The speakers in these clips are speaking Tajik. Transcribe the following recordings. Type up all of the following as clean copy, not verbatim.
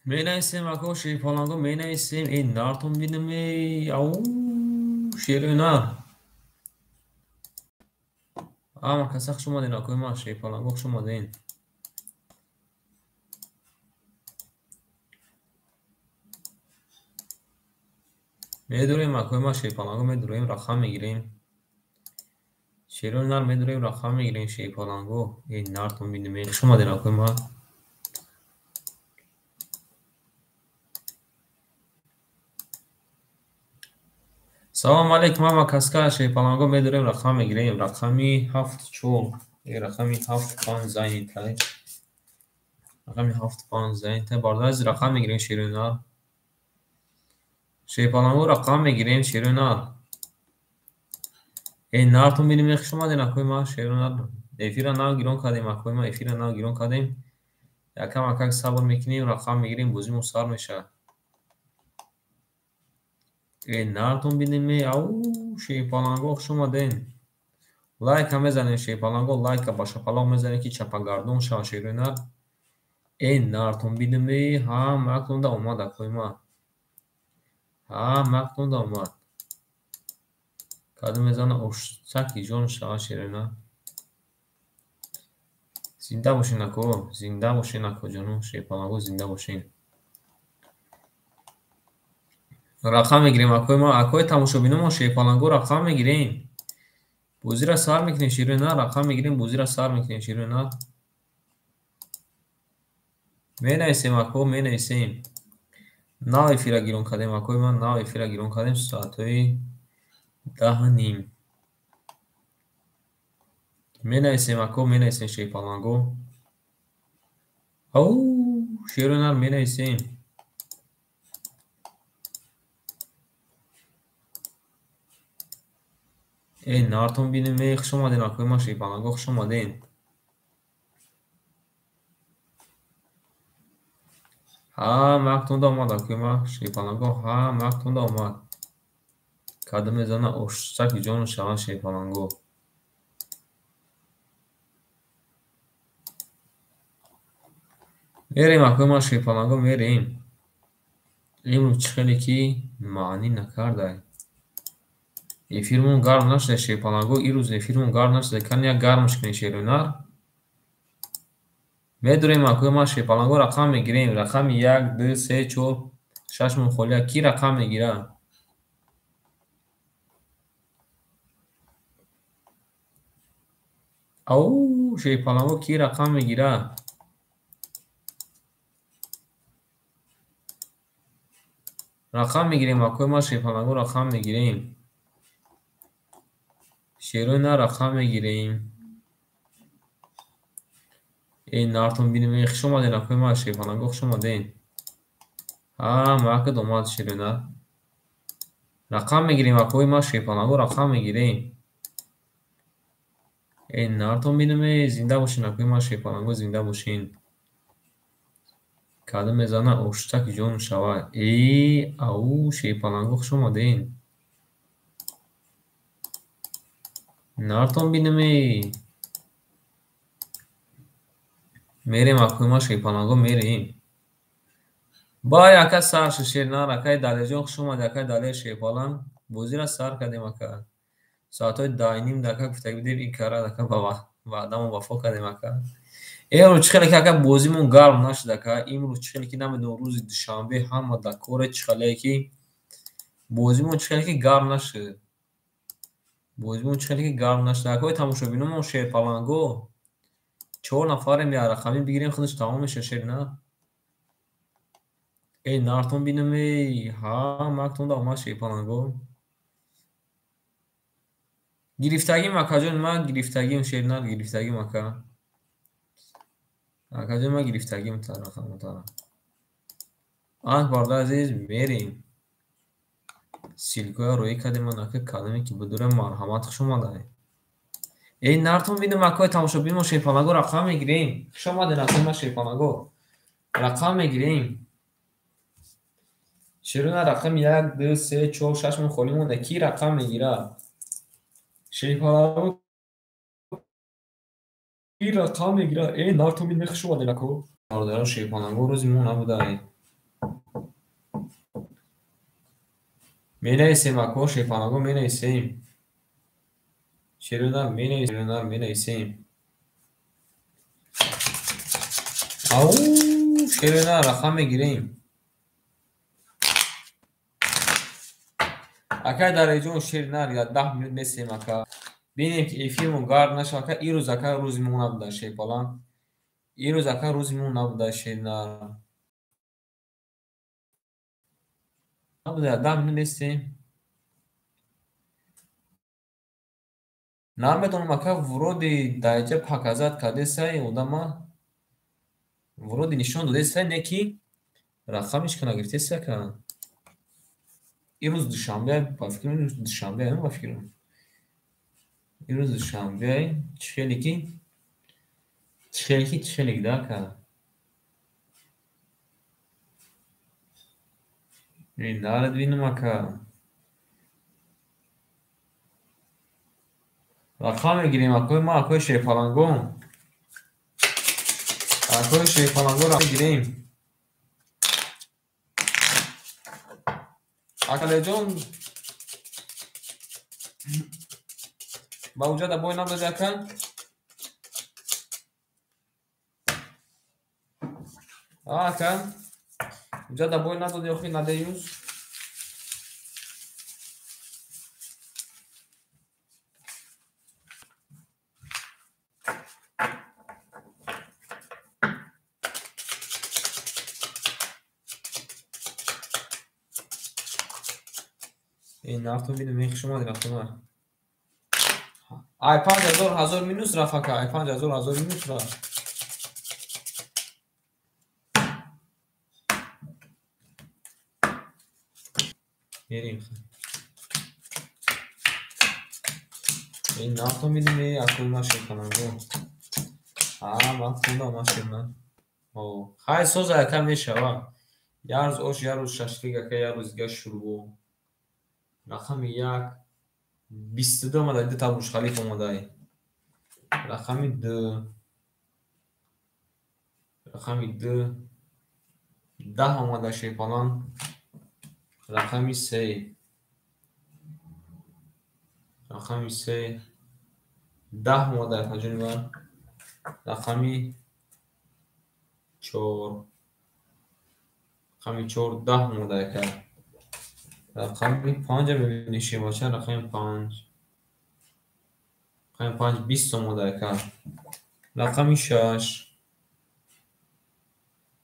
Менависем, ако шерпаланго, менависем. Эй, нартон бинем, эй, ау, шерои нар. Ама каса хуш омаден, акои ман, шерпаланго, хуш омаден. Медурем, акои ман, шерпаланго, медурем, рақам мегирем. Шерои нар медурем, рақам мегирем, шерпаланго. Эй, нартон бинем, эй, хуш омаден, акои ман. Салом алейкум, ҳама каска, шерпаланго, медурем, рақам мегирем. Рақами 7-4, рақами 7-5 занята. Рақами 7-5 занята. Бародар азиз, рақам мегирем, шерои нар. Шерпаланго, рақам мегирем, шерои нар. Эй, нартон бинем, хуш омаден, акои ман, шерои нар. Эфира нав гирон кардем, акои ман, эфира нав гирон кардем. Якам акак сабр мекунем, рақам мегирем, бозимон сар мешавад. Эй, нартон бинем, ау, шерпаланго, хуш омаден. Лайка мезанем, шерпаланго, лайка ба шапалоқ мезанем, ки чапагардон шавад, шерои нар. Эй, нартон бинем, ҳамаактонда омад, акои ман. Ҳамаактонда омад. Кадом мезана, оштаки ҷон шавад, шерои нар. Зинда бошен, ако, зинда бошен, акоҷону, шерпаланго, зинда бошен. Рақам мегирем, акои ман, акои тамошобиномон, шерпаланго, рақам мегирем. Бозиро сар мекунем, шерои нар, рақам мегирем, бозиро сар мекунем, шерои нар. Менависем, ако, менависем. Нав эфира гирон кардем, акои ман, нав эфира гирон кардем, соатҳои 10:30. Менависем, ако, менависем, шерпаланго. Ау, шерои нар, менависем. Эй, нартон бинем, эй, хуш омаден, акои ман, шерпаланго, хуш омаден. Ҳамаактонда омад, акои ман, шерпаланго, ҳамаактонда омад. Кадом мезана, оштаки ҷон шавад, шерпаланго. Мерем, акои ман, шерпаланго, мерем. Имрӯз чӣ хеле ки маънӣ накардай. Эфирмон гарм нашуда, шерпаланго, ирӯз эфирмон гарм нашуда. Кани як гармш кунем, шерои нар. Медурем, акои ман, шерпаланго, рақам мегирем. Рақами 1, 2, 3, 4, 6 мон холия. Кӣ рақам мегирад? Ау, шерпаланго, кӣ рақам мегирад? Рақам мегирем, акои ман, шерпаланго, рақам мегирем. Шерои нар, рақам мегирем. Эй, нартон бинем, эй, хуш омаден, акои ман, шерпаланго, хуш омаден. Ҳамаакат омад, шерои нар. Рақам мегирем, акои ман, шерпаланго, рақам мегирем. Эй, нартон бинем, эй, зинда бошен, акои ман, шерпаланго, зинда бошен. Кадом мезана, оштаки ҷон шавад. Эй, ау, шерпаланго, хуш омаден. Нартон бинем, эй. Мерем, акои ман, шерпаланго, мерем. Бай, ака, сар шуд, шер нар, акаи Далерҷон, хуш омадӣ, акаи Далер, шерпаланг. Бозиро сар кардем, ака. Соатҳои 10:30 ака гуфтагӣ будем, ин карад, ака, ба ваъдамон вафо кардем, ака. Имрӯз чӣ хеле ки, ака, бозимон гарм нашуд, ака. Имрӯз чӣ хеле ки намедонам, рӯзи душанбе ҳама дар коре, чӣ хеле ки бозимон чӣ хеле ки гарм нашуд. Бозимон чӣ хеле ки гарм нашуд. Акои тамошобиномон, шерпаланго, 4 нафарем, як рақамӣ бигирем, худаш тамом мешавад, шер нар. Эй, нартон бинем, эй, ҳамаактонда омад, шерпаланго. Гирифтагим, акаҷон, ман гирифтагим, шер нар, гирифтагим, ака. Акаҷон, ман гирифтагим, та рақамро тара. Анк, бародар азиз, мерем. Ссылкоя роӣ кардем, ман ака, кадоме ки бидурем, марҳамат, хуш омадай. Эй, нартон бинем, акои тамошобинмо, шерпаланго, рақам мегирем. Хуш омаден, акои ман, шерпаланго. Рақам мегирем. Шерои нар, рақами 1, 2, 3, 4, 6 мон холӣ монда. Кӣ рақам мегирад? Шерпаланго, кӣ рақам мегирад? Эй, нартон бинем, хуш омаден, ако. Бародарон, шерпаланго, рӯзи мо набудай. Менависем ако шерпаланго менависем. Шерунар менависем, шерунар менависем. Ау, шерунар рақам мегирем. Акай Далерҷон шернар я 10 минут месем ака. Бинем ки эфирмон гарм нашава ака. Ирӯз ака рӯзи мо набуда шерпаланг. Ирӯз ака рӯзи мо набуда шернар. Набуда 10 минут нестем. Намедонам ака вроде даҷа показат кардесай одама. Вроде нишон додесай не ки рақамиш ка нагирифтесай ака. Ирӯз душанбе ба фикрам, ирӯз душанбе ба фикрам. Ирӯз душанбе чӣ хеле ки чӣ хеле ки чӣ хеле да ака. Нарад бинам ака. Рақам мегирем акои ма акои шерпаланго. Акои шерпаланго рақам мегирем. Акалеҷон ба уҷада бой надоди ака? А ака? Уҷада бой надоди охи надеюз? Нафтон бинем, мехуш омадем автомат. Ай 5000 ҳазор минус рафт ака, ай 5000 ҳазор минус рафт. Мерим. Ин нафтон бинем, акул машин кананго. А, вақт монда машина. О, хай соза ака мешава. Як рӯз ош, як рӯз шашлик ака, як рӯз дига шурбо. Рақами 1 22 омада, ду та Бурҷ-Халиф омадай. Рақами 2 рақами 2 10 омада шерпаланг. Рақами 3 рақами 3 10 омада акаҷони ман. Рақами 4 рақами 4 10 омада ака. Рақами 5 мебинӣ шербача, рақами 5 рақами 5 20 омада ака. Рақами 6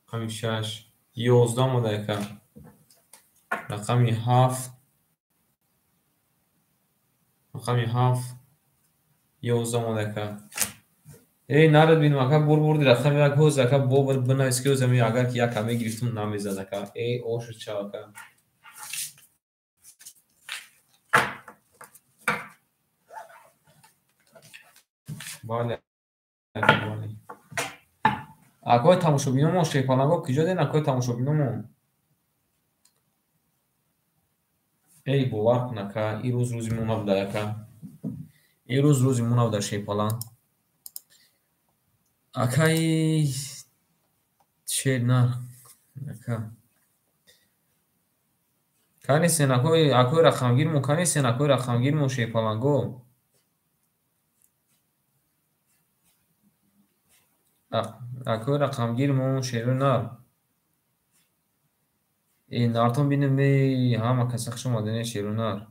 рақами 6 11 омада ака. Рақами 7 рақами 7 11 омада ака. Эй нарад бинам ака, бур бурди рақами 1 ҳоз ака, бо бинавис ки ҳоз агар ки як мегирифтум намезад ака. Эй ошу чав ака. Бале, бале. Акои тамошобиномон шерпаланго куҷо ден акои тамошобиномон? Эй бовар кун ака, ирӯз рӯзи мо набуда ака. Ирӯз рӯзи мо набуда шерпаланг. Акаи шернар ака. Канисен акои акои рақамгирмон, канисен акои рақамгирмон шерпаланго. Акои рақамгирмон шерунар. Э нартон бинем, эй ҳама каса хуш омаден шерунар.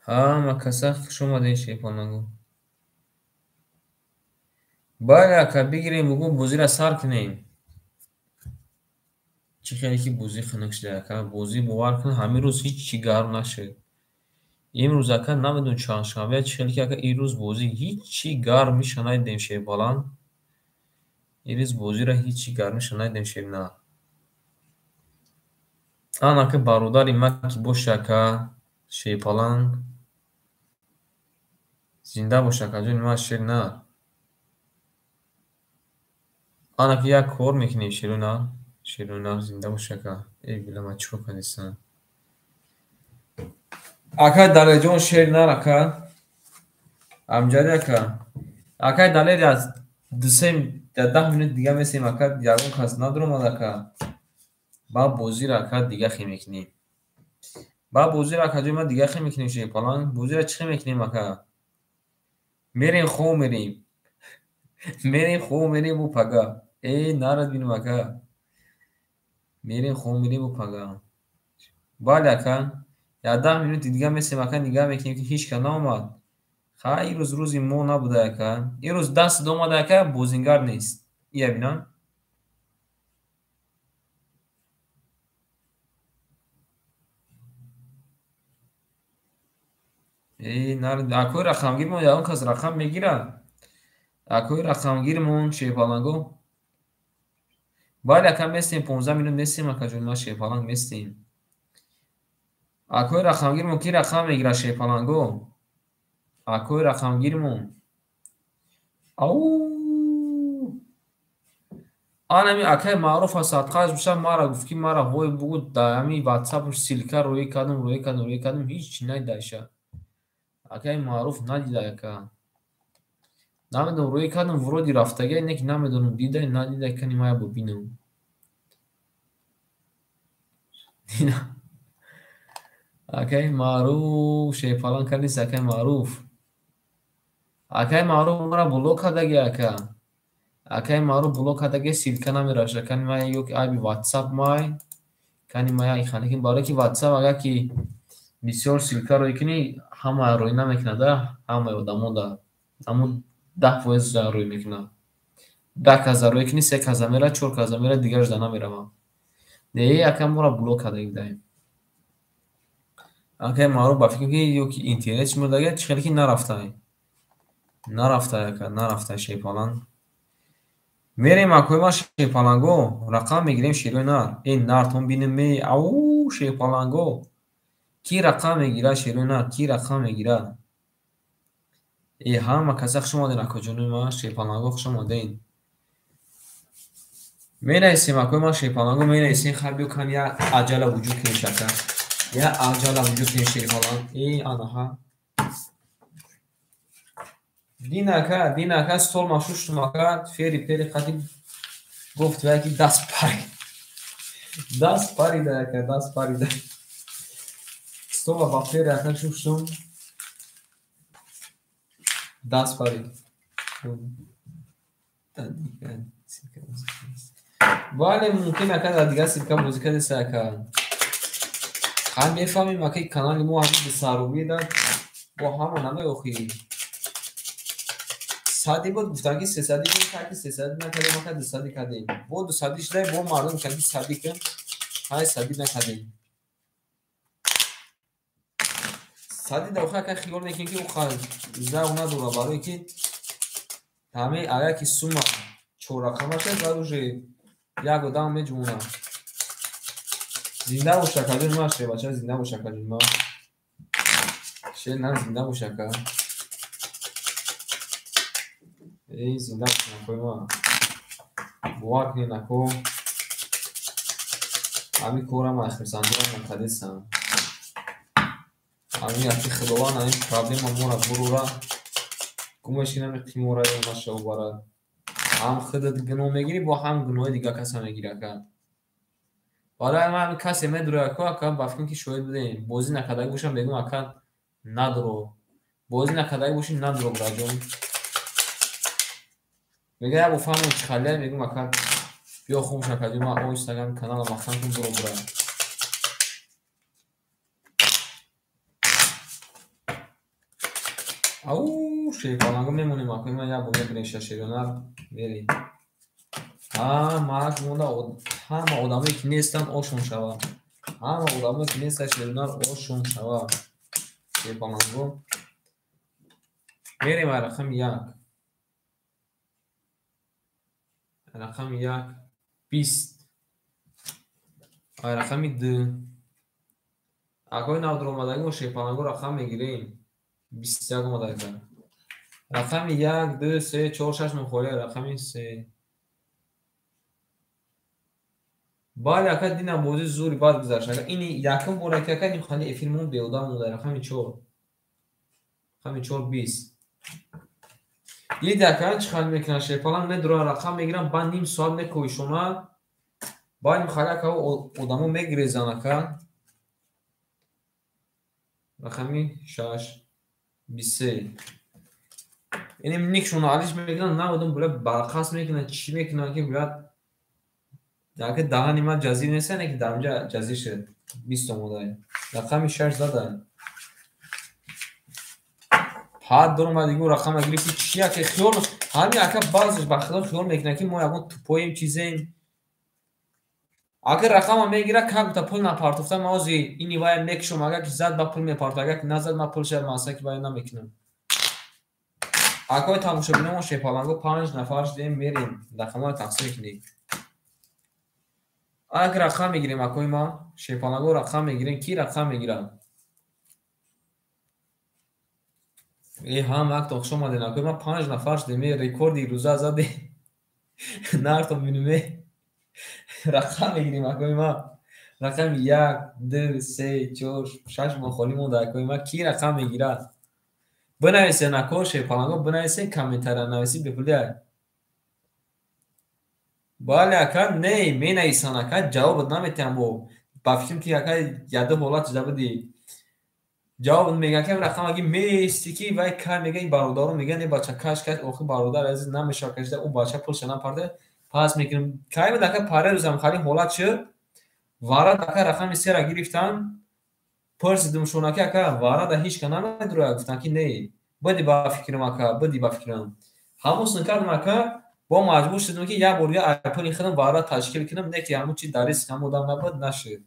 Ҳама каса хуш омаден шерпаланго. Бале ака, бигирем бугӯ бозиро сар кунем. Чӣ хеле ки бозӣ хунук шуда ака, бозӣ бовар кун ҳамин рӯз ҳеҷ чӣ гарм нашуд. Имрӯз ака намедонам чандшанбе чӣ хеле ки ака ирӯз бозӣ ҳеҷ чӣ гармиша надидем шерпаланг. Ирӯз бозиро ҳеҷ чӣ гармиша надидем шернар. Ан ака бародари ман ки боша ака шерпаланг. Зинда бош акаҷони ман шернар. Ан ака як кор мекунем шерунар. Шерунар зинда бош ака. Эй била ман чӣ кор кардистам. Акай Далерҷон шернар ака. Амҷади ака. Акай Далер аз дусе 10 минут дига месем ака, ягон кас надуромад ака. Ба бозиро ака дига хе мекунем. Ба бозиро ака ҷои ма дига хе мекунем шерпаланг. Бозиро чӣ хе мекунем ака? Мерем хоб мерем. Мерем хоб мерем бу пага. Э нарад бинем ака. Мерем хоб мерем бу пага. Бале ака. 10 минути дига месем ака, нигаҳ мекунем ки ҳеҷ кас наомад. Ха ирӯз рӯзи мо набуда ака. Ирӯз даст омада ака, бозингар нест. Ия бинам. Э нарад акои рақамгирмон ягон кас рақам мегирад. Акои рақамгирмон шерпаланго. Бале ака местем 15 минут местем ака ҷони ма шерпаланг местем. Акои рақамгирмон ки рақам мегирад шерпаланго? Акои рақамгирмон. Ау! Анами акаи Маъруф аз садқааш бошад, мара гуфт ки мара ҳой бугу дар ҳами ватсапш ссылка рӯӣ кардам, рӯӣ кардам, рӯӣ кардам, ҳеҷ чи надида. Акаи Маъруф надида ака. Намедонам рӯӣ кардам, вроде рафтагия, не ки намедонам дида, надида, кани ма ябо бинам. Дина. Акаи Маъруф шерпаланг кардист акаи Маъруф. Акаи Маъруф мара блок кардаги ака. Акаи Маъруф блок кардаги, ссылка намеравад. Кани ма ё ки айби ватсап май, кани ма я ихалекин барое ки ватсап агар ки бисёр ссылка рӯй кунӣ, ҳама рӯй намекунад, ҳамаи одамо да. Ҳамун 10% рӯй мекунад. 10 каза рӯй кунӣ, 3 каза меравад, 4 каза меравад, дигараш да намеравад. Не, ака моро блок кардаги будаем. Акаи Маъруф ба фикр ки ё ки интернет чӣ мурдага, чӣ хеле ки нарафтай. Нарафтай ака, нарафтай шерпаланг. Мерем акои ма шерпаланго, рақам мегирем шерои нар. Э нартон бинем ме, ау шерпаланго. Ки рақам мегирад шерои нар, ки рақам мегирад? Э ҳама каса хуш омаден акоҷонои ма, шерпаланго хуш омаден. Менависем акои ма шерпаланго, менависем хай биё кам як аҷала вуҷуд кунем шака. Як аҷала вуҷуд кунем шерпаланг. Э анаҳа. Дин ака, дин ака стол ма шуштум ака, фери пери қати гуфт вай ки даст парид. Даст парида ака, даст парида. Стола ба фери ака шуштум. Даст парид. Бале, мумкин ака дар дигар ссылка бозӣ кардест ака. Ҳам мефаҳмем ака канали мо ҳамин сарубӣ да бо ҳама намеохӣ. Сади буд гуфтан ки 300 буд, ки 300 накардем, ака 200 кардем. Бо 200 шуда бо мардум гуфтан ки 100 кун, ҳай 100 накардем. 100 да охир ака хиёл мекунем ки ӯ завқ надора, барое ки ҳамаи агар ки сума 4 рақама шуд, баъд уже як одам меҷумонад. Зинда бош акаҷон ма, шербача зинда бош акаҷон ма. Шер на зинда бош ака. Эй зинда бош акои ма. Бовар кунед ако. Ҳамин корам аз хурсандиам накардестам. Ҳамин аки Худованд ҳамин проблема мора бурора. Гумеш ки нами қимора нашава барад. Ҳам худат гуноҳ мегирӣ, бо ҳам гуноҳи дигар каса мегирӣ ака. Барои ман ҳамин касе медурояд ака, ака ба фикрам ки шоҳид будем. Бозӣ накардаги бошам, мегӯям ака надуро. Бозӣ накардаги бошӣ надуро, браҷон. Мегӯяд як бор фаҳмем чӣ халия, мегӯям ака биё хомӯш акаҷон, ман оҳиста каналам маҳкам кун, буро бура. Ау шерпаланго мемонем акои ман як бор мебинем шеронар мерем. Ҳамааш монда, ҳама одамое ки нестанд ошон шавад. Ҳама одамое ки нестанд шеронар ошон шавад. Шерпаланго. Мерем ай рақами 1. Рақами 1 20. Ай рақами 2. Акои навдуромадаги мо шерпаланго рақам мегирем. 21 омада ака. Рақами 1, 2, 3, 4, 6 мухолия, рақами 3. Бале ака дина бозӣ зури бад гузашт. Ака ини якум бора ки ака нимхали эфир мон беодам монда. Рақами 4. Рақами 4 20. Диди ака чӣ хел мекунанд шерпаланг, медуранд рақам мегиранд, баъд ним соат мекӯшонанд, баъд хали ака одамо мегирезанд ака. Рақами 6 23. Инем никшона алиш мекунанд, намедонам бля барқас мекунанд, чӣ мекунанд ки бля ака даҳани ман ҷазир нест, яъне ки дар инҷа ҷазир шуд. 20 омодаем. Рақами 6 задаем. Ҳад дорум дигу рақама гирифти чи ака хиёл ҳамин ака баъзеш ба худо хиёл мекунад ки мо ягон тупоем чизем. Агар рақама мегира как будто пул напартофта, ман ози ини вая мекушам, агар ки зад ба пул мепартофт, агар ки назад ман пулша масаки вая намекунам. Акои тамошобиномо шепаланго 5 нафар шудем, мерем рақамҳоро тақсим мекунем. Агар рақам мегирем акои ман шепаланго рақам мегирем, ки рақам мегирад? Ҳам акто хуш омадем акои ман 5 нафар шудем, рекорди рӯза задем. Нарто бинем, рақам мегирем акои ман. Рақами 1 2 3 4 6 мо холӣ монда акои ман. Ки рақам мегирад? Бинависен ако шерпаланго, бинависен комментария нависӣ бепулия. Бале ака, не менависанд ака, ҷавобат наметиҳам бо. Ба фикрам ки ака яду ҳолат шуда будӣ. Ҷавоб мегӯяд ки рақам аги меисти ки вай кай мега ин бародаро мегӯяд не бача каш каш, охир бародар азиз намешавад кашида, ӯ бача пулша напарда пас мекунем. Кай буд ака паре рӯзам хали ҳолат шуд, варад ака рақами 3-ра гирифтан, пурсидим шуна ки ака варада ҳеч ка намедурояд, гуфтан ки не, биди ба фикрам ака, биди ба фикрам. Ҳамон кардам ака, бо маҷбур шудам ки як бор дига пули худам варад ташкил кунам, не ки ҳамон чи дар риск ҳамон одам набуд, нашуд.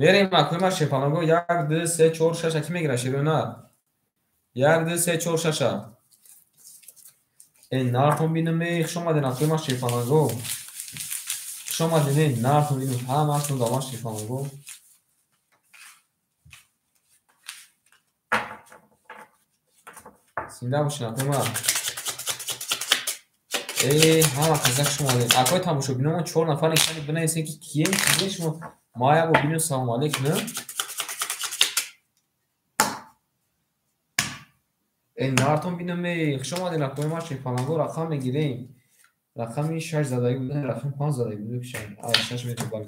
Мерем акои ман шерпаланго 1 2 3 4 6 ки мегирад шерӯнар? 1 2 3 4 6. Нартон бинам, хуш омаден акои ман шерпаланго. Хуш омаден, нартон бинам, ҳамаатон давлат шерпаланго. Зинда бошен акои ман. Ҳама каза хуш омаден. Акои тамошобиномон 4 нафар кани бинависен ки кием, кием шумо. Ма як бор бинем, салому алейкум. Нартон бинам, хуш омаден акои ман шерпаланго, рақам мегирем. Рақами 6 задаги буд, рақами 5 задаги буд, 6 метобар.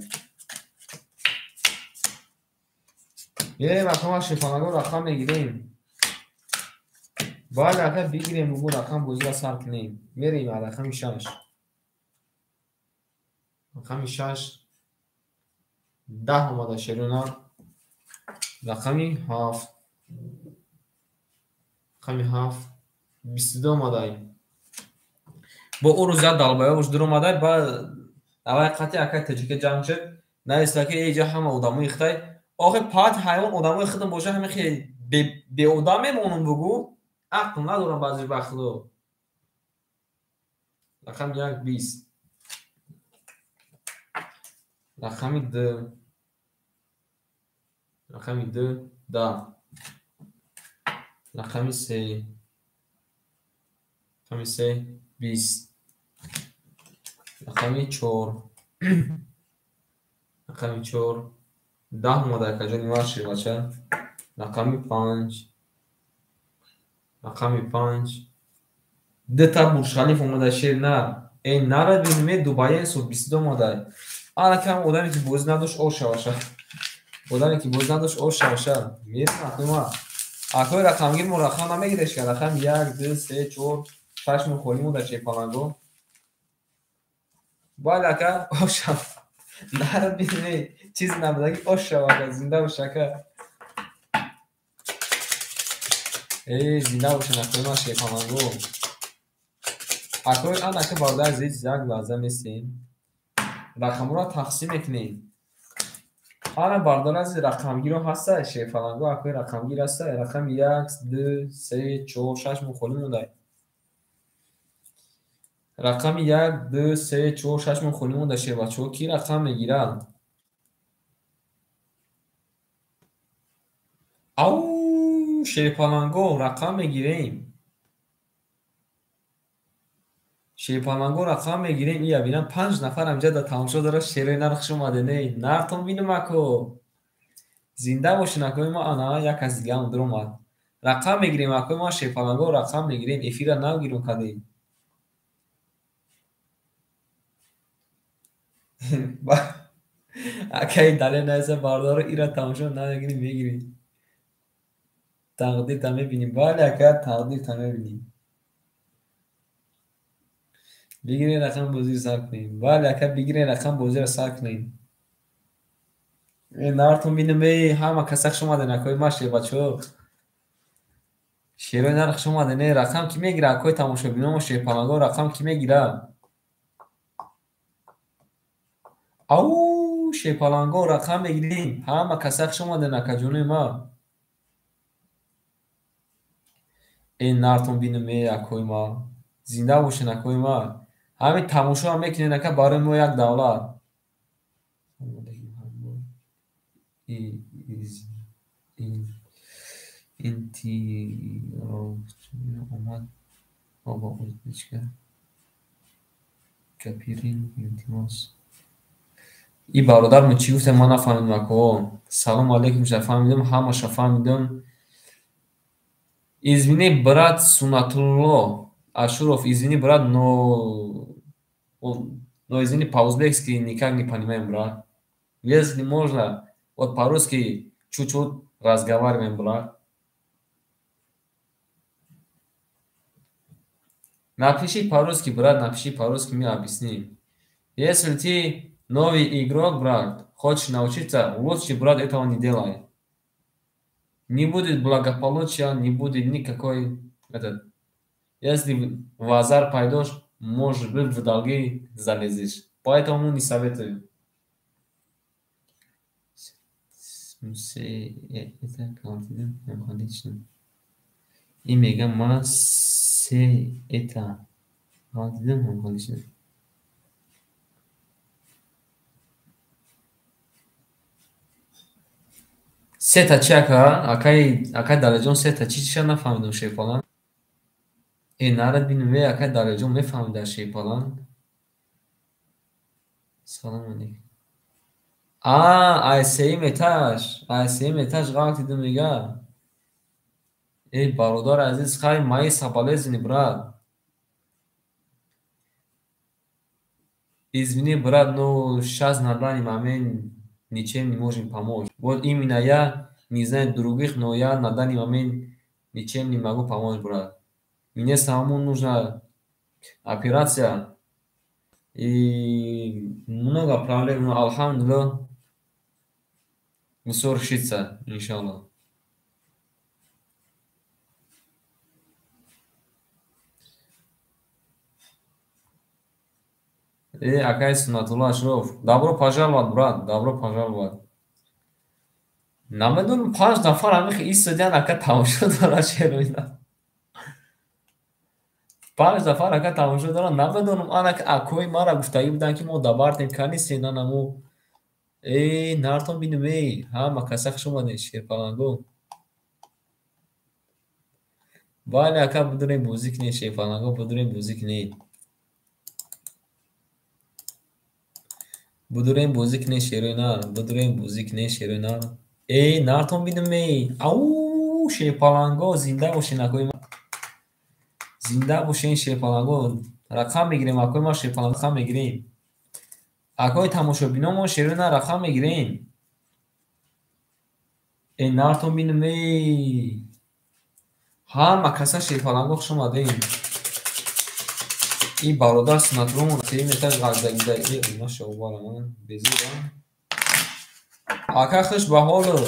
Мерем акои ман шерпаланго, рақам мегирем. Бале ака бигирем, бугу рақам бозиро сар кунем. Мерем рақами 6. Рақами 6 10 омада шерӯна. Рақами 7. Рақами 7 22 омадаем. Бо ӯ рӯз як далбаёбуш дур омадай, баъд аввай қатъи акай таҷика ҷанг шуд. Нависта ки эҷа ҳама одамои хитай. Охир паҳат ҳайвон одамои худам боша, ҳаме хеле беодам мемонам бугу. Ақл надорам баъзеш ба худо. Рақами 1 20. Рақами 2. Рақами 2 10. Рақами 3. Рақами 3 20. Рақами 4. Рақами 4 10 омада акаҷони ман шербача. Рақами 5. Рақами 5 дта Бурҷхалиф омада шер нар. Нара бинем, Дубаенсо 22 омада. Ана кам одаме ки бозӣ надошт ош шаваша. Одаме ки бозӣ надошт ош шаваша. Мерем акои ман. Акои рақамгир мо рақам намегиреш ка. Рақам 1 2 3 4 6 мо холӣ монда шерпаланго. Бале ака ош шав. Нара бинем, чиз набудаги ош шав ака, зинда бош ака. Зинда бошен акои ман шерпаланго. Акои ан ака бародар азиз, як лаҳза местем. Рақамҳоро тақсим мекунем. Ана бародар азиз рақамгиро ҳаста шерпаланго, акои рақамгир ҳаста. Рақами 1 2 3 4 6 мо холӣ монда. Рақами 1 2 3 4 6 мо холӣ монда шербачаҳо. Ки рақам мегирад? Ау, шерпаланго рақам мегирем. Шерпаланго рақам мегирем. Ия бинам 5 нафар ҳамҷа дар тамошо дорад. Шерои нар хуш омаде. Не, нартон бинам ако. Зинда бошед, акои ма, ана як кас дигаам дуромад. Рақам мегирем, акои ма, шерпаланго, рақам мегирем, эфирра нагирем кадем. Акаи Далер нависа, бародаро, ира тамошо намекунем, мегирем. Тақдирта мебинем. Бале, ака, тақдирта мебинем. Бигирен рақам, бозиро сар кунем. Бале, ака, бигирен рақам, бозиро сар кунем. Нартон бинем, эй, ҳама каса хуш омаден, акои ма, шербачаҳо. Шерои нар хуш омаден, эй, рақам кӣ мегира, акои тамошобиномо, шерпаланго, рақам кӣ мегира? Ау, шерпаланго, рақам мегирем. Ҳама каса хуш омаден, акаҷонои ма. Эй, нартон бинем, эй, акои ма. Зинда бошен, акои ма. Ҳамин тамошоам мекунен, ака, барои мо як давлат. Омад капирин, илтимос. И бародармо чӣ гуфтем, ман нафаҳмидам, ако. Салому алейкум, ша фаҳмидам, ҳамаша фаҳмидам. Извини, брат Сунатулло Ашуров, извини, брат, но извини, по-узбекски никак не понимаем, брат. Если можно, вот по-русски чуть-чуть разговариваем, брат. Напиши по-русски, брат, напиши по-русски, мы объясним. Если ты новый игрок, брат, хочешь научиться, лучше, брат, этого не делай. Не будет благополучия, не будет никакой... Этот. Если в азар пойдешь, может быть, в долги залезешь. Поэтому не советую. И мега се это. Сета чи, ака? Акай Далерҷон, сета чи чиша нафаҳмидам, шерпалан. Э, нарад бинем, э, акай Далерҷон мефаҳмида, шерпалан. Салом алейкум. А, ай сеюм этаж, ай сеюм этаж ғалтидим, мега. Эй, бародари азиз, хай, мои соболезнования, брат. Извини, брат, но сейчас на данный момент ничем не можем помочь. Вот именно я не знаю других, но я на данный момент ничем не могу помочь, брат. Мне самому нужна операция и много проблем, но алхамдулиллах, все решится, иншаллах. Э, акай Сунатулло Ашуров, добро пожаловать, брат, добро пожаловать. Намедонам, панҷ нафар ҳамихи истодиан, ака, тамошо дорад, шероина. Панҷ нафар, ака, тамошо дорад, намедонам, ана акои мара гуфтагӣ буданд, ки мо дабартем, канистен, анамо. Эй, нартон бинем, эй, ҳама каса хуш омадед, шерпаланго. Бале, ака, бидурем бозӣ кунед, шерпаланго, бидурем бозӣ кунед. Будурем бозӣ кунед, шерои нар, будурем бозӣ кунед, шерои нар. Эй, нартон бинем, эй. Ау, шерпаланго, зинда бошен, акои ма. Зинда бошен, шерпаланго. Рақам мегирем, акои ма, шерпаланго, рақам мегирем. Акои тамошобиномо, шерои нар, рақам мегирем. Эй, нартон бинем, эй. Ҳама каса шерпаланго хуш омадем. И бародар Сунатулло сеюм этаж ғалтида. Э, машааллоҳ, безур. Ака, хуш ба ҳолу.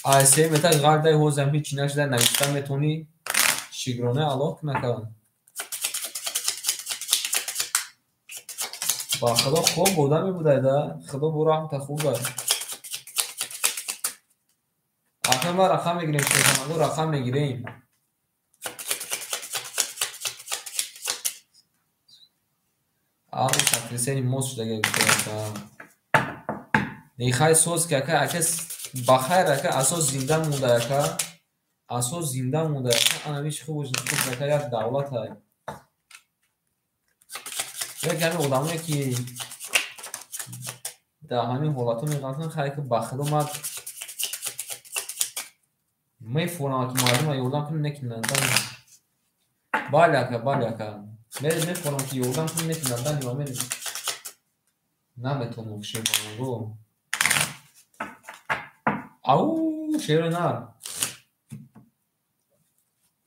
Ай сеюм этаж ғалтида, ҳозирам ҳеҷ чӣ нашуда, нависта метавонӣ. Шукрона Аллоҳ кун, ака. Ба Худо хуб одаме будайда. Худо бо раҳмата хуб аст. Ака, ма рақам мегирем, шерпаланго, рақам мегирем. Ам сотрясение мозг шудага гуфта. Нехай соз ки, ака, ака, бахайр, ака, асос зинда монда, ака. Асос зинда монда, ака. Ана ҳамиш хуб хуб, ака, як давлат ай. Як ҳамин одамое ки дар ҳамин ҳолатҳо меғалтанд, хай, ки ба Худо ман Мефорам ки мардумро ёрдам кунем, не ки надан. Бале ака, бале ака. Мефорам ки ёрдам кунем, не ки надан момент наметавонам шерпаланго. Ау, шерои нар.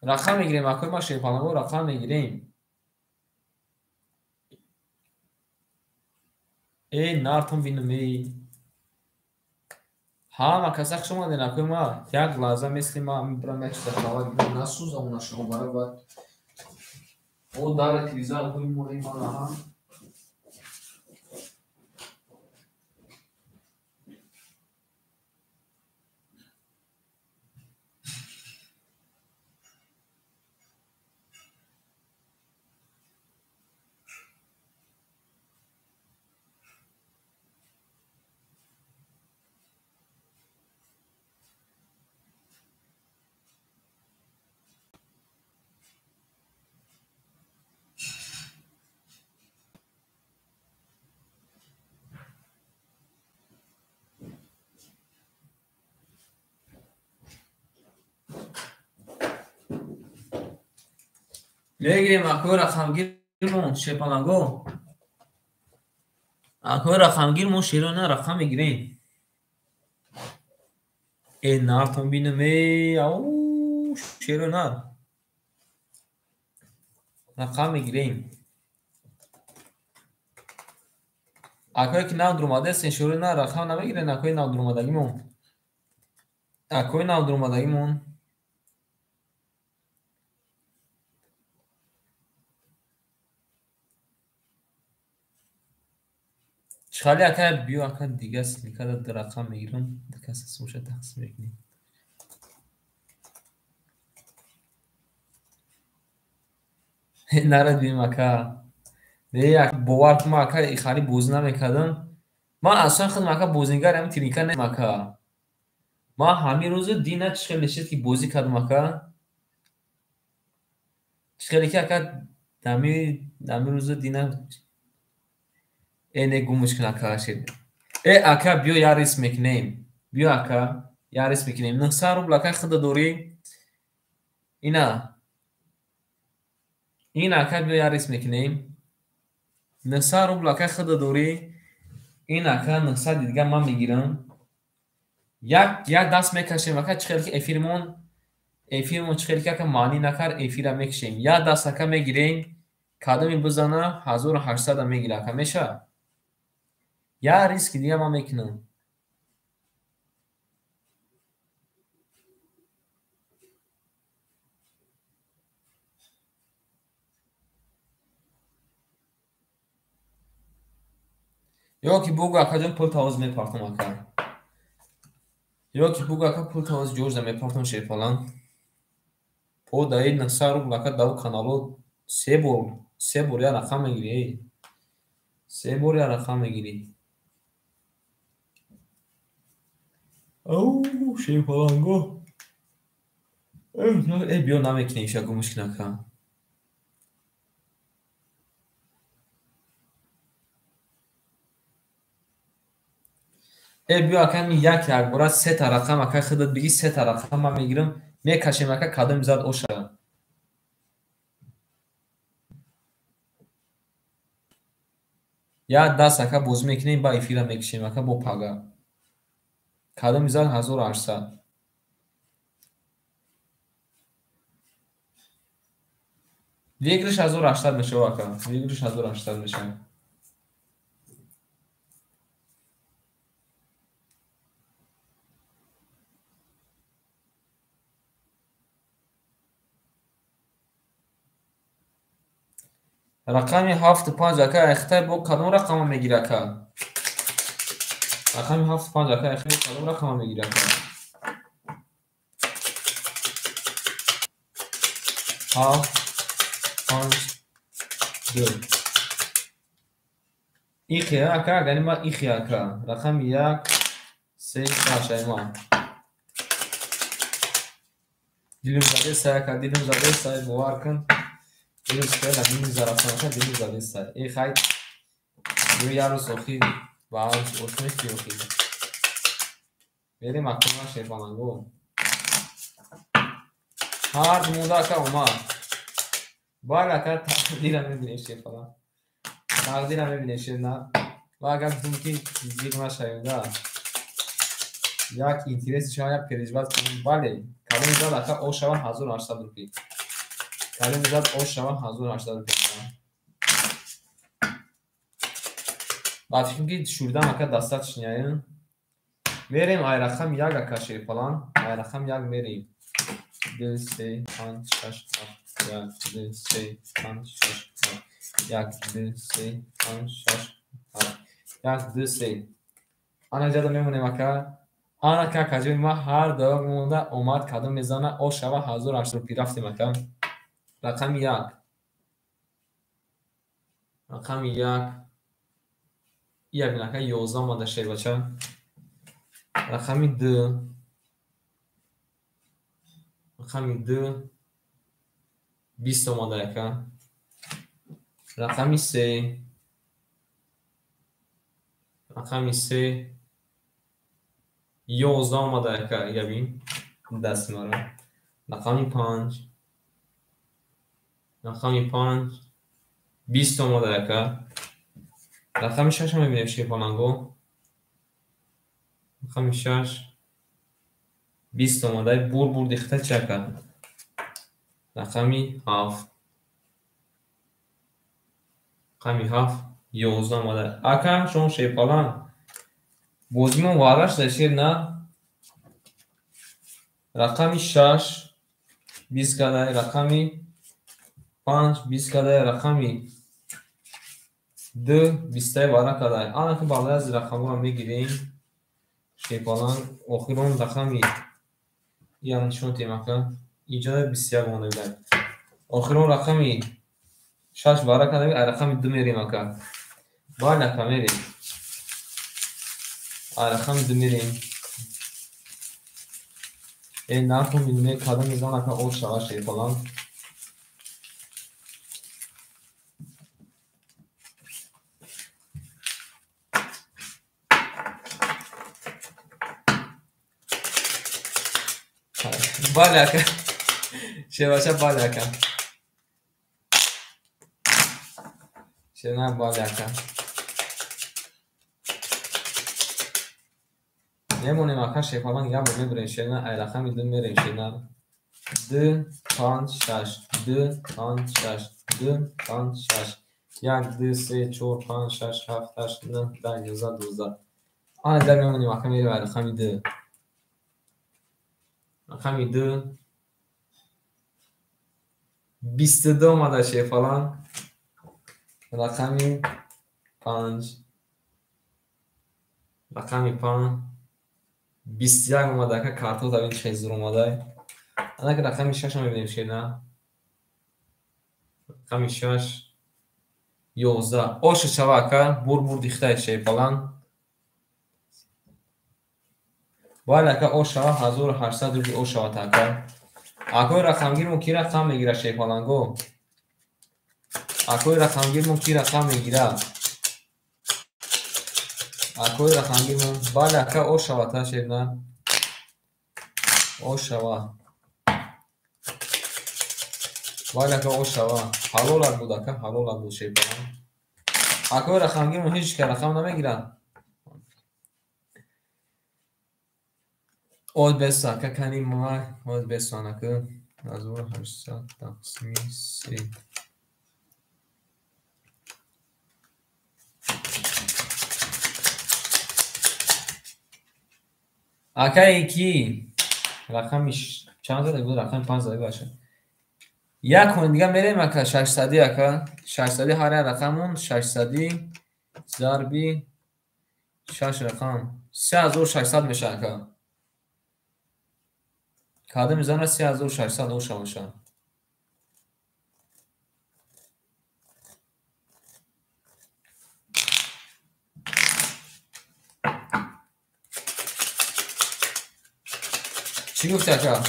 Рақам мегирем, акои ма шерпаланго, рақам мегирем. Эй, нартон бинам, эй. Ҳама каса хуш омаден, акои ма. Як лаҳза мисли ма мебарам як чиза хабар гирам, насӯзам она шумо баробар. О, дар телевизор ҳои мораи ман аҳа. Мегирем акои рақамгирмон шерпаланго. Акои рақамгирмон шерона рақам мегирем. Э, нартон бинам, э, ау, шеро нар. Рақам мегирем. Акое ки нав дуромадаестен, шерои нар рақам намегирен, акои нав дуромадагимон. Акои нав дуромадагимон. Чхали ака биё ака дига ссылкада ду рақам мегирам, ду каса сумша тақсим мекунем. Нарад бием ака. Не, бовар кун, ман ака ихали бозӣ намекардам. Ман аслан худам ака бозингар ҳамин тирника нестам ака. Ман ҳамин рӯзу дина чӣ хеле шуд ки бозӣ кардам ака. Чӣ хеле ки ака ҳамин рӯзу дина э не гумш кун ака шед. Э ака биё як риск мекунем. Биё ака як риск мекунем. 900 рубл ака худа дорӣ? Ина. Ин ака биё як риск мекунем. 900 рубл ака худа дорӣ? Ин ака 900 дига ман мегирам. Як як даст мекашем ака, чӣ хеле ки эфирмон чӣ хеле ки ака маънӣ накард, эфира мекашем. Як даст ака мегирем, кадоме бизана 1800 мегира ака, мешавад? Як риски дига ман мекунам. Ё ки бугӯ акаҷон пул тавоз мепартом ака. Ё ки бугӯ ака пул тавоз ҷорза мепартом шерпалан. По даи 900 рубл ака даву канало се бор як рақам мегирӣ, эй. Се бор як рақам мегирӣ. Ау, шерпаланго. Э, биё намекунем иша гумш кун ака. Э, биё ака ми як якбора сета рақам ака худат бигӣ, сета рақам ман мегирам, мекашем ака, кадоме зад оша. Як даст ака бозӣ мекунем, ба эфира мекашем ака бо пага. Кадоме зад 1800. Выигрыш 1800 мешава ака. Выигрыш 1800 мешава. Рақами 7-5 ака Хитай бо кадом рақама мегира ака? Рақами 7-5 ака Хитай бо кадом рақама мегира ака? 7 5 2. Ихи ака, агар ма ихи ака. Рақами 1 3 6 айма. Дилим заде сай ака, дилим заде сай, бовар кун. Дилим сай, дилим зарафтан ака, дилим заде сай. Эй хай, ё ярус охи, ба арус ошмехи охи. Берем акуна шерпаланго. Ҳар монда ака омад. Бале ака, тақдира мебинем шерпаланг. Тақдира мебинем шернар. Ва агар гуфтем ки зиқ нашавем да. Як интереси шава, як переживать кунем. Бале, каломи зад ака ош шава 1800 рупий. Каломи зад ош шава 1800 рупий. Ба фикрам ки шурдан ака достаточно. Мерем ай рақами як ака шерпаланг. Ай рақами як мерем. 2, 3, 5, 6, 7, 1, 2, 3, 5, 6, 7, 1, 2, 3, 5, 6, 7, 1, 2, 3. Ана ҷада мемонем ака. Ана ка каҷои ма ҳар даъ монда омад кадом мезана ош шава 1800 рупий рафтем ака. Рақами як. Рақами як. Ия бин ака 11 омада шербача. Рақами ду. Рақами ду 20 омада ака. Рақами се. Рақами се 11 омада ака. Ия бин дасти мара. Рақами панҷ. Рақами панҷ 20 омада ака. Рақами шашро мебинем шерпаланго. Рақами шаш 20 омада. Бур бур дихта чи ака? Рақами ҳафт. Рақами ҳафт 11 омада. Ака шумо шерпаланг. Бозимон варра шуда шер на. Рақами шаш 20 кадай, рақами панҷ 20 кадай, рақами ду 20 варра кадай. Ана ки баъд аз рақамҳоро мегирем. Шерпаланг охирон рақами иам нишон тем ака. Иҷода 21 омада буд. Охирон рақами шаш варра кадай, ай рақами ду мерем ака. Бале ака мерем. Ай рақами ду мерем. Э нарху мебинем кадом мезан ака ош шава шерпаланг. Бале ака. Шербача бале ака. Шерна бале ака. Мемонем ака шерпаланг як бор мебурем шерна ай рақами ду мерем шерна. 2, 5, 6, 2, 5, 6, 2, 5, 6, 1, 2, 3, 4, 5, 6, 7, 8, 9, 10, 11, 12. Ана дар мемонем ака мерем ай рақами ду. Рақами ду 22 омада шерпаланг. Рақами панҷ. Рақами панҷ 21 омада ака. Картот авин чӣ зур омада. Ана ки рақами шашро мебинем шерна. Рақами шаш 11. Оша шава ака. Бур бур дихтай шерпаланг. Бале ака ош шава 1800 рупий ош шавад ака. Акои рақамгирмон ки рақам мегира шерпаланго? Акои рақамгирмон ки рақам мегира? Акои рақамгирмон бале ака ош шавад та шерна. Ош шава. Бале ака ош шава. Ҳалолат буд ака, ҳалолат буд шерпаланг. Акои рақамгирмон ҳеҷ ка рақам намегиранд. Од бесо ака кани ма од бесо анака 1800 тақсими се. Акае ки рақами чанд зада буд? Рақами панҷ зада бошад. Як кун дига мерем ака 600 ака. 600 ҳар як рақамон 600 зарби 6 рақам 3600 мешавад ака. Кадом мезанад 3600 оша бошад. Чӣ гуфти ака?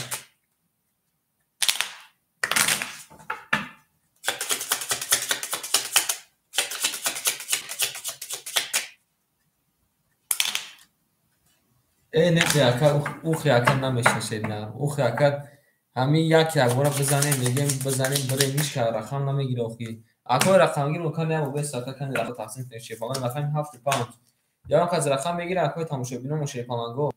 Э не ака, ухи ака намешнашед на. Ухи ака Ҳамин як якбора бизанем, мегӯем бизанем, бирем, ҳеч ка рақам намегира охи. Акои рақамгир мумкин як бес ака кани рақам тақсим кунем шерпаланг рақами 7 5. Ягон кас рақам мегира акои тамошобиномо шерпаланго.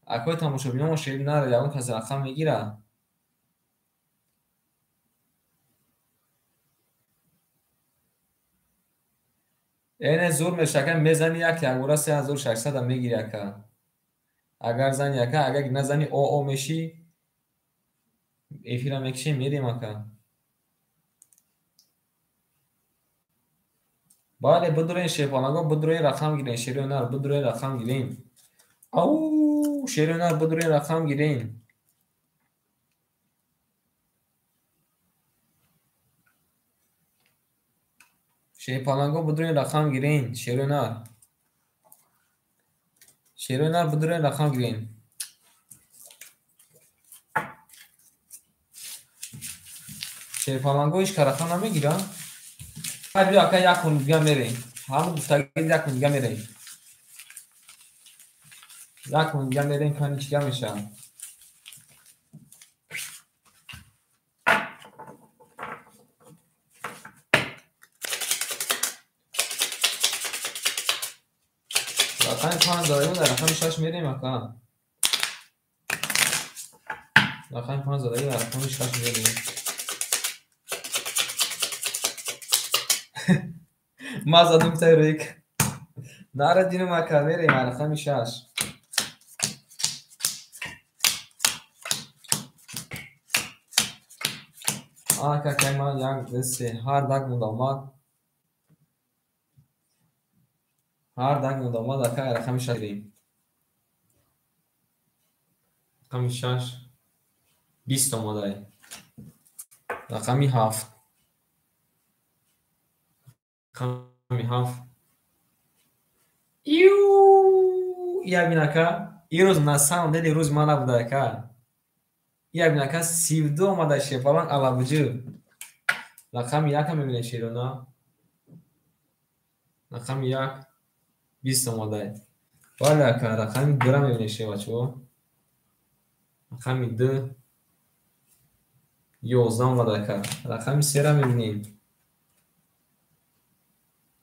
Акои тамошобиномо шер нара ягон кас рақам мегира. Эне зур меша ака, мезани як якбора 3600 мегири ака. Агар зани ака, агар назани о мешӣ, эфира мекишем, мерем ака. Бале, бидурен шерпаланго, бидурен рақам гирен, шерои нар, бидурен рақам гирен. Ау, шерои нар, бидурен рақам гирен. Шерпаланго, бидурен рақам гирен, шерои нар. Шерои нар, бидурен рақам гирен. Шерпаланго ҳеч ка рақам намегирад? Биё ака, як кун дига мерем. Ҳамун гуфтагӣ як кун дига мерем. Як кун дига мерем, кани чига мешавад. Рақами 5 задаем, дар рақами 6 мерем ака. Рақами 5 задаем, дар рақами 6 мерем. Ма задум тай рӯи нара динум ака, мерем рақами 6. Ака, кай ман як, ду, се, ҳар дак монда омад. Ҳар дак монда омад ака, рақами 6 мерем. Рақами 6 20 омадай. Рақами 7. Рақами 7. Ю, я бин ака, ирӯз на самом деле рӯзи ман набуда ака. Я бин ака, 32 омада шерпаланг алабуҷу. Рақами 1 мебинед шерона. Рақами 1 20 омадай. Бале ака, рақами 2 мебинед шербачаҳо. Рақами 2 11 омада ака. Рақами 3 мебинем.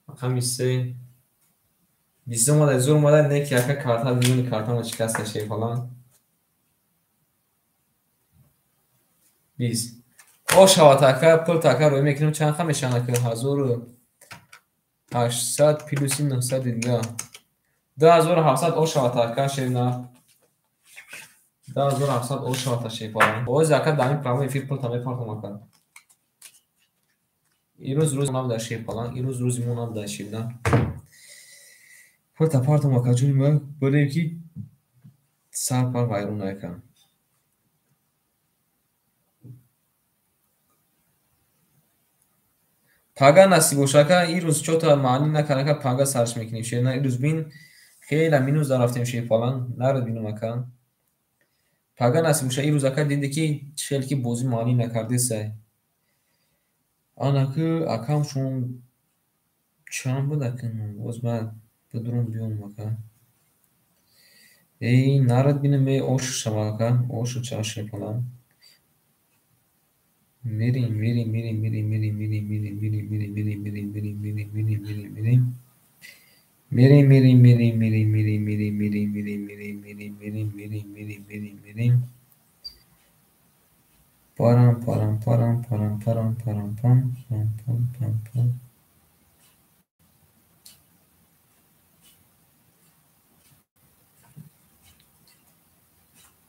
Рақами 3 20 омада, зур омада, не ки ака карта миёни картамо шикаста шерпаланг. 20. О шавад ака, пул ака рӯй мекунем, чанд ха мешавад ака? 1800 плюси 900 дига. 2700 о шавад ака шерна. 2700 о шавад шерпаланг. Оз ака дар ин прямой эфир пулта мепартом ака. Ирӯз рӯзи набуда шерпаланг, ирӯз рӯзи мо набуда шерна. Пулта партом ака ҷони ман, барем ки сар пар вайрон ака. Пага насиб боша ака, ирӯз чота маънӣ накард ака, пага сарш мекунем шерна. Ирӯз бин хеле минус дарафтем шерпаланг, нарад бинум ака. Пага насиб боша, ирӯз ака диде ки хеле ки бозӣ маънӣ накардесай. Анаку акам шум чанд буд ака? Боз ман бидурум биём ака. Эй, нарад бинам, эй ош шава ака, ошу чава шерпаланг. Мерем, мерем, мерем, мерем, мерем, мерем, мерем, мерем, мерем, мерем, мерем, мерем, мерем, мерем, мерем, мерем. Мерем, мерем, мерем, мерем, мерем, мерем, мерем, мерем, мерем, мерем, мерем, мерем, мерем, мерем, мерем. Парам, парам, парам, парам, парам, парам, пам, пам, пам, пам, пам.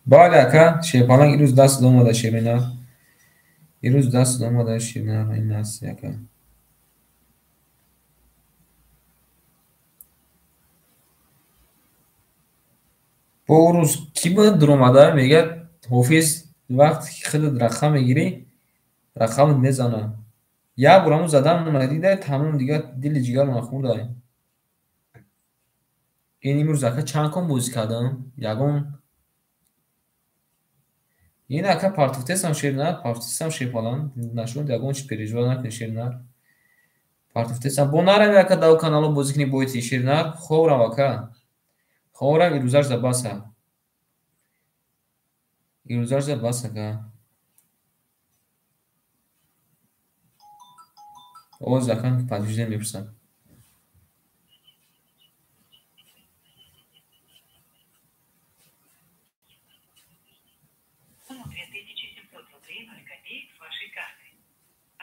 Бале ака, шерпаланг ирӯз даст омада шерина. Ирӯз даст омада шерина, ин аст ака. Бо рӯз кӣ буд дуромада, мегӯяд ҳофиз вақте ки худат рақам мегирӣ, рақамат мезанад. Як бор ҳамун задан надида, тамом дига дили ҷигарро нахӯрдай. Ин имрӯз ака чанд кон бозӣ кардам? Ягон ин ака партофтесам шернар, партофтесам шерпаланг, нашуд ягон чи переживать накунӣ шернар. Партофтесам бо нарами ака дар канало бозӣ кунӣ боити шернар, хоб рав ака. Хоб рав, ирӯзаш да баса. Ирӯзашда бас ака. Оз акан подтверждение мепурсам.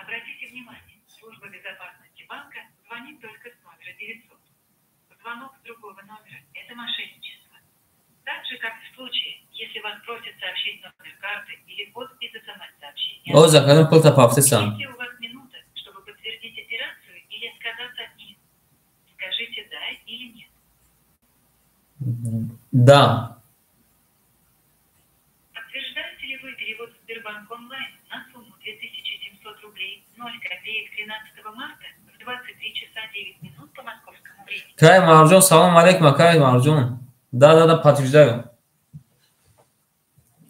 Обратите внимание, служба безопасности банка звонит только с номера 900. Звонок с другого номера – это мошенничество. Так же, как в случае, если вас просят сообщить номер карты или код из СМС-сообщения. О, закажем пол тапавтеса. Если у вас минута, чтобы подтвердить операцию или отказаться от нее, скажите «да» или «нет». Да. Подтверждаете ли вы перевод в Сбербанк онлайн на сумму 2700 рублей 0 копеек 13 марта в 23 часа 9 минут по московскому времени? Кай Марджон, салам алейкум, Кай Марджон. Да, да, да, подтверждаю.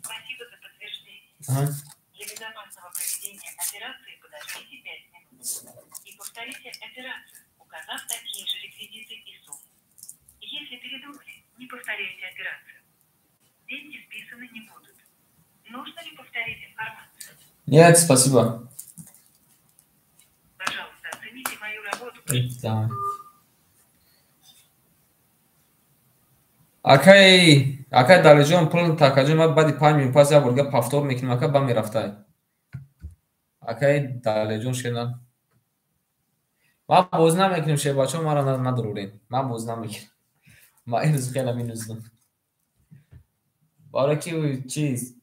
Спасибо за подтверждение. Ага. Для безопасного проведения операции подождите 5 минут и повторите операцию, указав такие же реквизиты и сумму. Если передумали, не повторяйте операцию. Деньги списаны не будут. Нужно ли повторить информацию? Нет, спасибо. Пожалуйста, оцените мою работу. Да. Акай, акай Далиҷон, пул такаҷон, ман баъди 5 минут пас як бор дига повтор мекунем, ака ба мерафтай. Акай Далиҷон шена. Ман боз намекунем, шербачо, маро надурурен. Ман боз намекунем. Ман имрӯз хеле минуздам. Барои ки чиз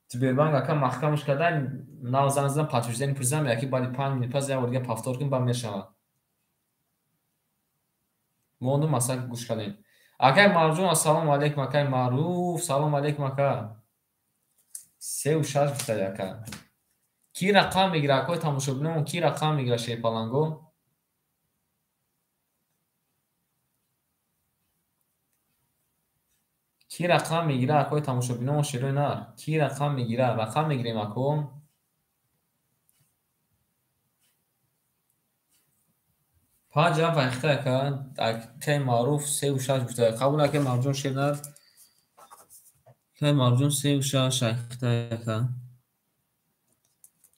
Сбербанк ака маҳкамаш карда, нав занг задам, подтверждение пурсидам, яки баъди 5 минут пас як бор дига повтор кунем, ба мешавад. Мондум, масалан, гӯш кардем. Акай Марҷон, ассалому алейкум, акай Маъруф, салом алейкум, ака. 3 6 гуфтаи, ака. Ки рақам мегира, акои тамошобинон, ки рақам мегира шерпаланго? Ки рақам мегира, акои тамошобинон, шерои нар? Ки рақам мегира? Рақам мегирем, ако? 5 7 айхта, ака. Акай Маъруф 3 6 гуфта. Қабул, акай Марҷон, шернар. Акай Марҷон 3 6 айхта, ака.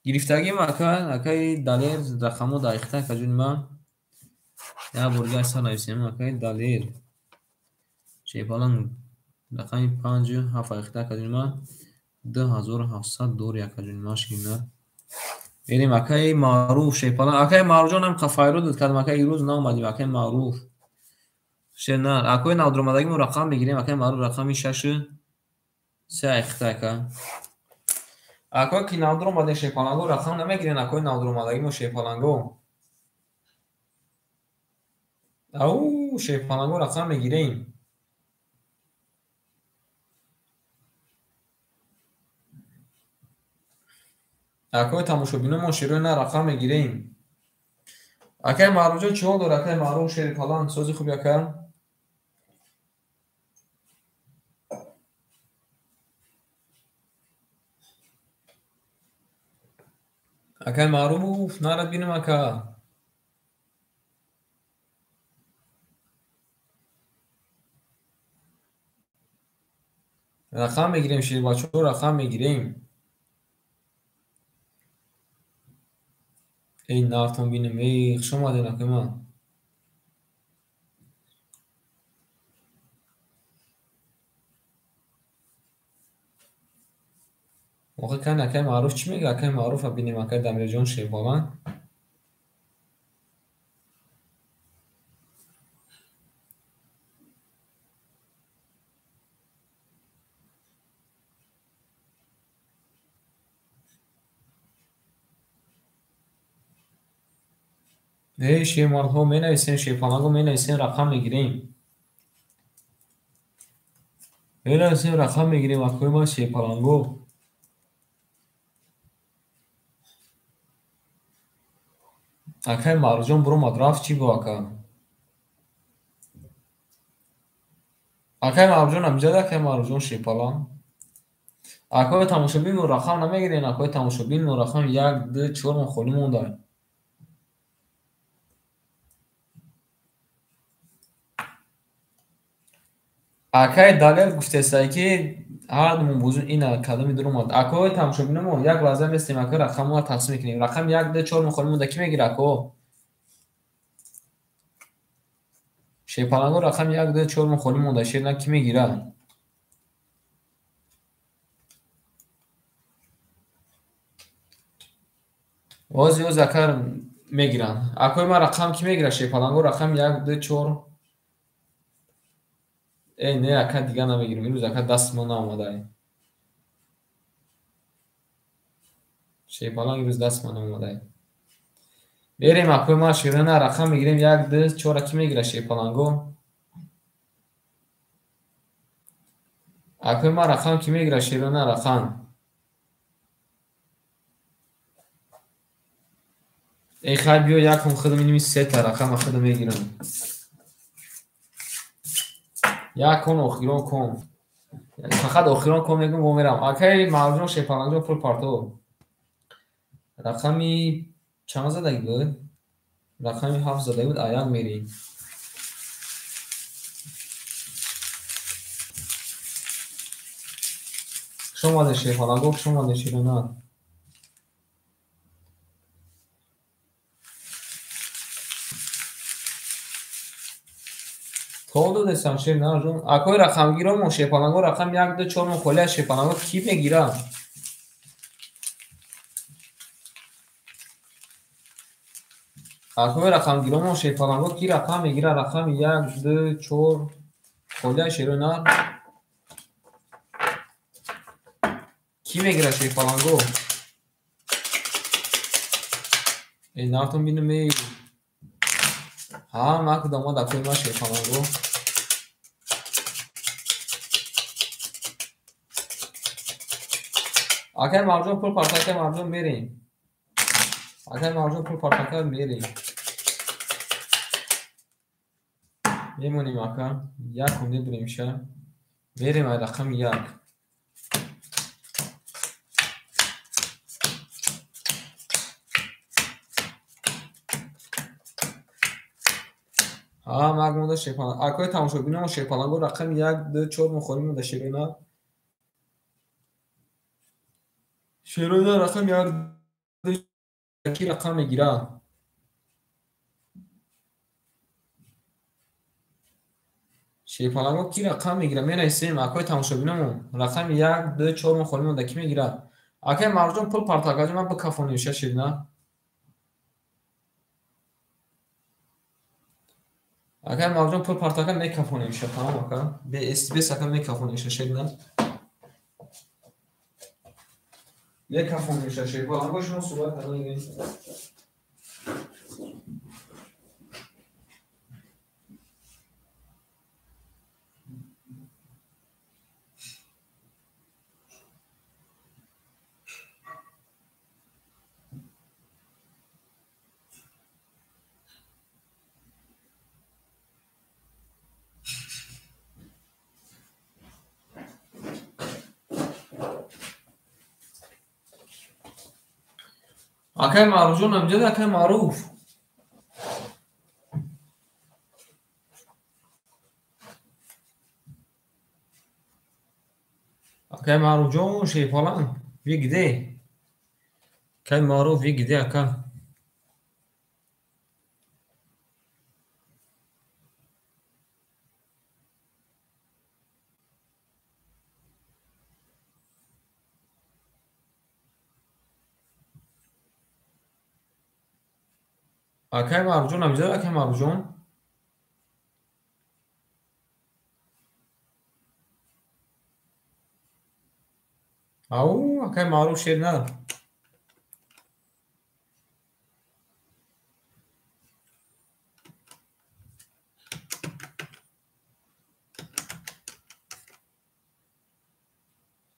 Гирифтагим, ака, акай Далер рақамҳо да айхта, ака ҷони ман. Як бор дига сар нависем, акай Далер. Шерпаланг рақами 5 7 айхта, ака ҷони ман. 2700 дори, ака ҷони ман, ширинар. Берем, акаи Маъруф, шерпаланг. Акаи Маъруфҷон ҳам файродат кардам, акаи ирӯз наомадим, акаи Маъруф. Шернар, акои навдуромадагимо рақам мегирем, акаи Маъруф рақами 6 3 айхта, ака. Акое ки навдуромадем, шерпаланго, рақам намегирен, акои навдуромадагимо, шерпаланго. Ау, шерпаланго, рақам мегирем. Акои тамошобиномон, шерои на, рақам мегирем. Акаи Маъруфҷон чӣ ҳол дор, акаи Маъруф, шери паланг, сози хуби, ака? Акаи Маъруф, нарад бинам, ака. Рақам мегирем, шербачаҳо, рақам мегирем. Эй, нартон бинем, эй, хуш омадед, акаи ман. Охи кани акаи Маъруф чӣ мегӯяд? Акаи Маъруфа бинем, акаи Дамирҷон, шербаланд. Эй, шермардҳо, менависем, шерпаланго, менависем, рақам мегирем. Менависем, рақам мегирем, акои ман, шерпаланго. Акаи Маъруфҷон биромад, рафт, чӣ бо, ака? Акаи Маъруфҷон амҷад, акаи Маъруфҷон, шерпаланг. Акои тамошобин мо рақам намегирем, акои тамошобин мо рақам як, ду, чор мо холӣ монда. Акаи Далер гуфтесай, ки Ҳар думон бозӣ ина кадоми дур омад. Акои тамошобиномо як лаҳза местем, ака рақамҳоро тақсим мекунем. Рақами 1, 2, 4 мухолиф монда, кӣ мегира ако? Шерпаланго рақами 1, 2, 4 мухолиф монда, шерна кӣ мегира? Ози оз ака мегиранд. Акои ман рақам кӣ мегира шерпаланго рақами 1, 2, 4? Э, не, ака дигар намегирем. Имрӯз ака дасти мо наомадае. Шерпаланг имрӯз дасти ма наомадае. Берем акои ман шерона рақам мегирем 1, 2, 4 кӣ мегира шерпаланго? Акои ман рақам кӣ мегира шерона рақам? Э, хай биё якум худам иними сета рақама худам мегирам. Як кон охирон кон. Фақат охирон кон мегӯм, во мерам. Акай Марҷон шерпалангҷон пул парто. Рақами чанд задаги буд? Рақами 7 задаги буд, аяк мерӣ. Хуш омадед шерпаланго, хуш омадед шерона. То додесам шер нарҷон. Акои рақамгиромо шерпаланго рақами 1, 2, 4 мухоли аз шерпаланго кӣ мегира? Акои рақамгиромо шерпаланго кӣ рақам мегира? Рақами 1, 2, 4 холи аз шерона кӣ мегира шерпаланго? Э, нартон бинам эй. Ҳа, ман омад акои ман шерпаланго. Акай Марҷон пул парта, акай Марҷон мерем. Акай Марҷон пул парта, ака мерем. Мемонем ака, якум мебурем ша. Мерем ай рақами 1. Ҳа, мак монда шерпаланг. Акои тамошобиномо шерпаланго рақами 1, 2, 4 мухолиф монда шерона. Шерона рақами 1, 2 кӣ рақам мегира? Шерпаланго кӣ рақам мегира? Менависем акои тамошобиномо рақами 1, 2, 4 мухолиф монда кӣ мегира? Акай Марҷон пул парта, акаҷон ман бикафонем ша шерина. Акай Марҷон пул партака мекафонем ша, тамом ака. Бе сака мекафонем ша шерина. Мекафонем ша шерпаланго шумо суҳбат карда гирем. Акай Маъруфҷон амҷад, акай Маъруф. Акай Маъруфҷон шерпаланг, вы где? Акай Маъруф, вы где, ака? Акай Маъруфҷон амҷад, акай Маъруфҷон. Ау, акай Маъруф шер на.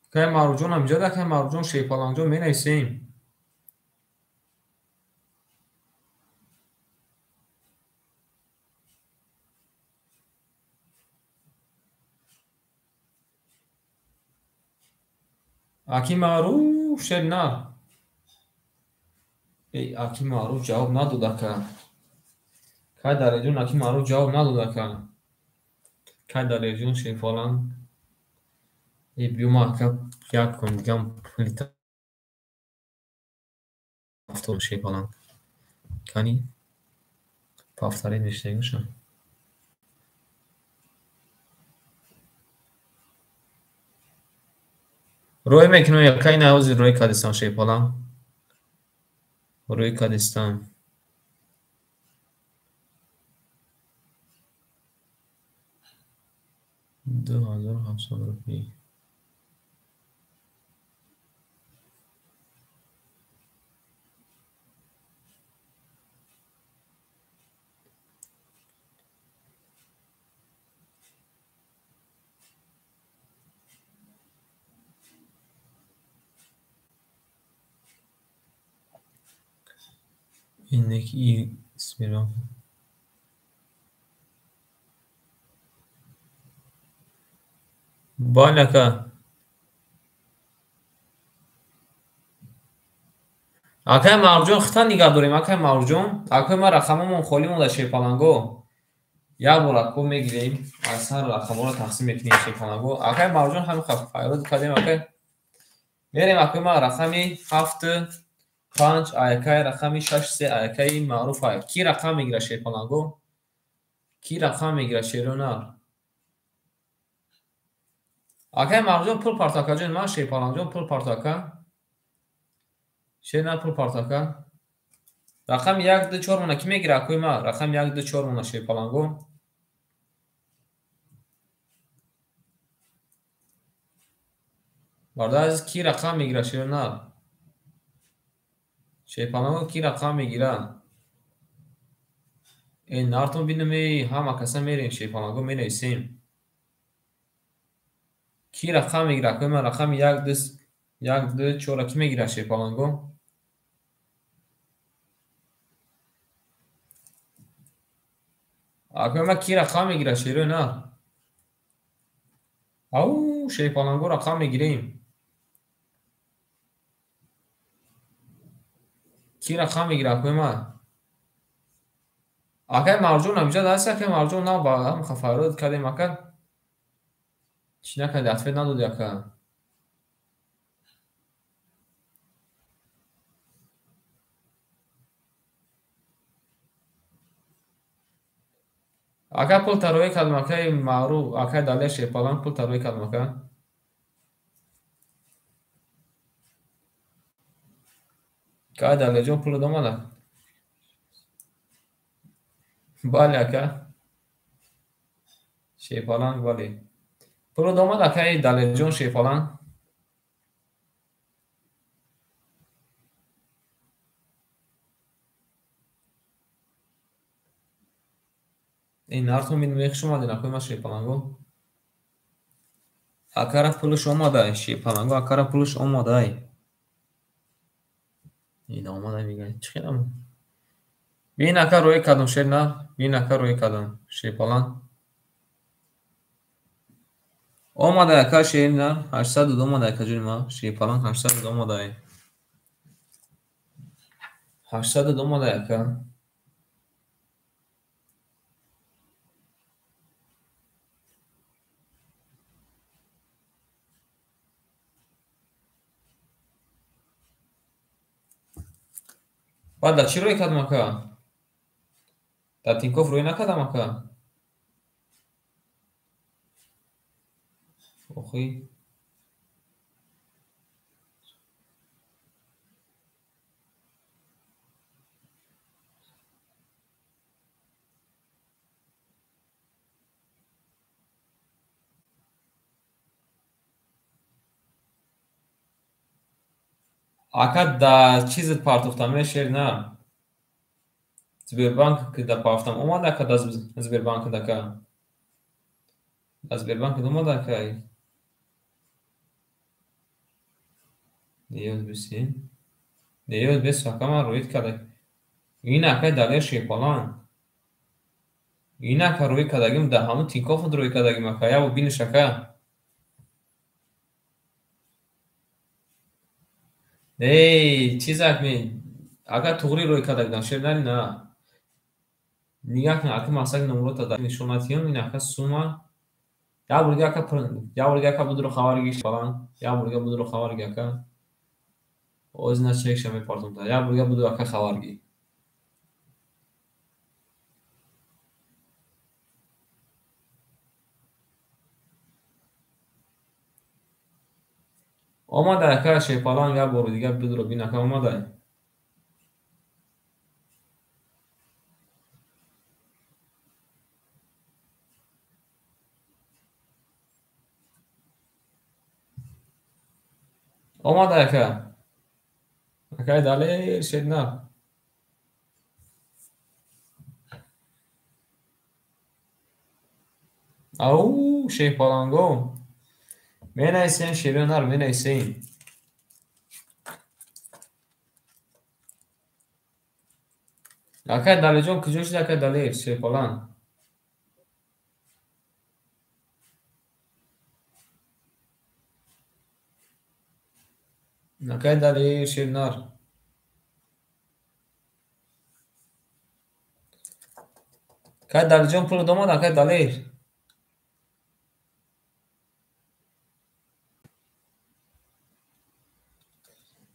Акай Маъруфҷон амҷад, акай Маъруфҷон шерпалангҷон менависем. Аки Маъруф шер на. Эй, аки Маъруф ҷавоб надод ака. Кай Далерҷон аки Маъруф ҷавоб надод ака. Кай Далерҷон шерпаланг. Биё ма ака як кун дигам пули тафтор Шерпаланг. Кани повторить мешнегӯшам. Рӯй мекунам яка ина ҳозир рӯй кардистам Шерпаланг. Рӯй кардистам. 2700 рупий. Иннеки Сбербанк. Бале ака. Акай Марҷон хита нигаҳ дорем, акай Марҷон. Акай ма рақамомон холӣ монда Шерпаланго. Як бор акко мегирем, аз ҳар рақамҳоро тақсим мекунем Шерпаланго. Акай Марҷон ҳамин файрод кардем акай. Мерем акай ма рақами 7 5 аякай рақами 6 3 аякаи маъруф ай. Ки рақам мегирад Шерпаланго? Ки рақам мегирад шеронар? Акай Марҷон пул парто акаҷон, ман Шерпалангҷон пул парто ака. Шернар пул парто ака. Рақами 1 2 4 мона ки мегирад акои ма? Рақами 1 2 4 мона Шерпаланго. Бародар азиз, ки рақам мегирад шеронар? Шерпаланго ки рақам мегирад? Нартон бинам, ҳама каса мерем Шерпаланго менависем. Ки рақам мегирад? Акои ман рақами 1 2 1 2 4 ки мегирад Шерпаланго? Акои ман ки рақам мегирад шерои нар? Ау, Шерпаланго рақам мегирем. Ки рақам мегирад акои ман? Акай Марҷон ҳаминҷа даст, акай Марҷон на ба ҳам хафарод кардем ака. Чӣ накарди, ответ надоди ака. Ака пул тароӣ кардам, акаи маъруф, акаи Далер Шерпаланг пул тароӣ кардам ака. Акаи Далерҷон пулат омада? Бале ака. Шерпаланг бале. Пулат омада акаи Далерҷон Шерпаланг? Нартон бинем, хуш омадед акои ман Шерпаланго. Акара пулаш омада, Шерпаланго акара пулаш омадай. Ин омада мегӯяд, чӣ хелам? Бин ака рӯй кардам шернар, бин ака рӯй кардам Шерпаланг. Омада ака шернар, 800 омада ака ҷони ман, Шерпаланг 800 омада. 800 омада ака. Баъд дар чӣ рӯй кардам ака? Дар Тинькофф рӯй накардам ака? Охи. Ака дар чизет партофтам е шер на? Сбербанк да партофтам омада ака дар Сбербанк дака? Дар Сбербанк омада ака? Неёз бисин. Неёз бес ака ман рӯид карда. Ин акай Далер Шерпаланг. Ин ака рӯй кардагим дар ҳамун Тинькофф рӯй кардагим ака. Як бор биниш ака. Эй, чизак ме, ака туғри рӯй карда будам, шер нари на. Нигаҳ кун, ака мақсади номрота дар нишон натиҳам, ин ака сума Як бор дига ака, як бор дига ака будро хабар ги шерпаланг. Як бор дига будро хабар ги ака. Ози на чекша мепартом та. Як бор дига будро ака хабар ги. Омадай ака шерпаланг, як бори дига будро бин ака, омадай. Омадай ака. Акай Далер Шернар. Ау, шерпаланго. Менависем шернар, менависем. Акай Далерҷон куҷо шуд, акай Далер шерпаланг? Акай Далер Шернар. Акай Далерҷон пулат омад, акай Далер?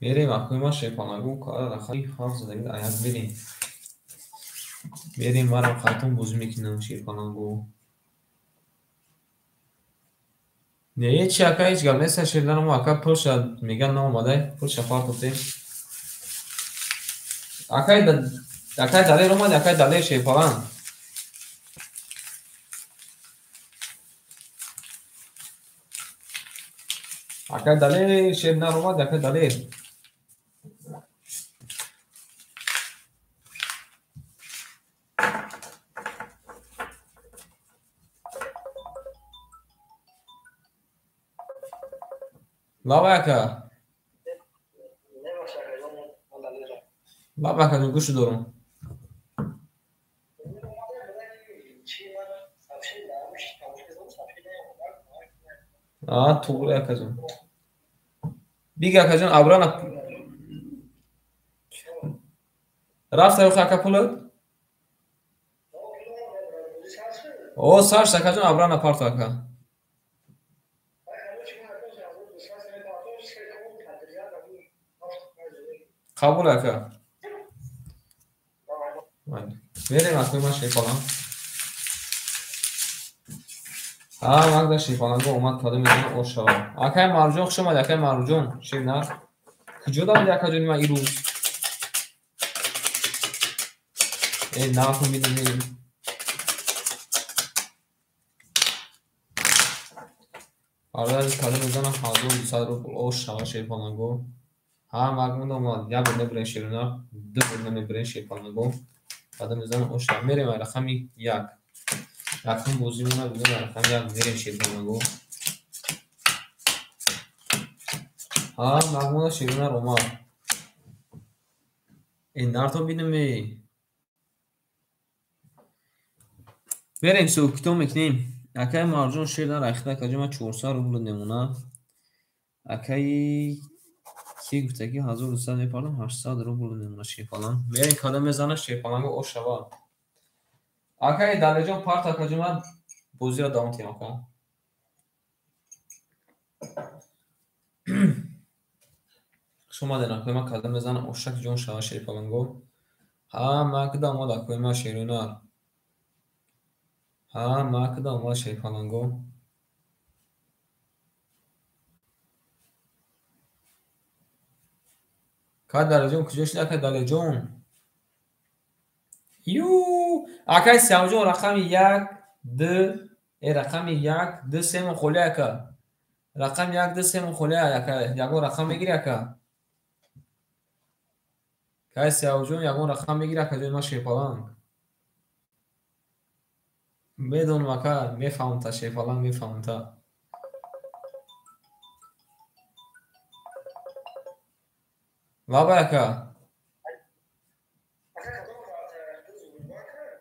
Мерем акои ман шерпалангу кара рақами ҳафт задагӣ аяк берем. Мерем марам қайтон бозӣ мекунам шерпалангу. Не, ҳечи ака, ҳеҷ гап нест шернарамо ака, пулша меган наомадай, пулша партофтем. Акай акай Далер омад, акай Далер шерпаланг. Акай Далер шернар омад, акай Далер. Лаба ака. Лаба ака, гӯшу дорум. А, туғри акаҷон. Бига акаҷон, абрана рафта ёхи ака пулат? О, сарш акаҷон, абрана парто ака. Қабул ака. Мерем акои ман шерпаланг. А, магда шерпаланго омад, кадом мезана ош шавад. Акай Марҷон хуш омадӣ, акай Марҷон, шернар. Куҷо давиди акаҷони ман ирӯз? Э, накун бидем. Бародари кадом мезана 1200 рубл ош шавад шерпаланго. Ҳа, магмуд омад. Як бор мебурем шернар, ду бор намебурем шерпаланго. Кадом мезана ош шавад. Мерем ай рақами як. Якум бозимона бигӯем ай рақами як мерем шерпаланго. Ҳа, магмуда шернар омад. Э, нарто бинем э. Мерем ҳисобкитоб мекунем. Акай Марҷон шернар айхта акаҷон ман 400 рубл мемонад. Акаи ки гуфта ки 1200 мепардам, 800 рубл мемонад шерпаланг. Мерем кадом мезана шерпаланго ош шавад. Акаи Далерҷон парт акаҷон ман бозиро давом тиҳам ака. Хуш омадед акои ман, кадом мезана ошак ҷон шавад шерпаланго. Ҳа, макда омад акои ман шерунар. Ҳа, макда омад шерпаланго. Акай Далерҷон куҷо шуд, акай Далерҷон? Ю, акай Сиёмҷон рақами як, ду, э рақами як, ду, се мон холӣ ака. Рақами як, ду, се мон холӣ ака. Ягон рақам мегирӣ ака? Акай Сиёмҷон ягон рақам мегирӣ ака ҷони ман шерпаланг. Медонам ака, мефаҳмам та шерпаланг, мефаҳмам та. Лабай ака.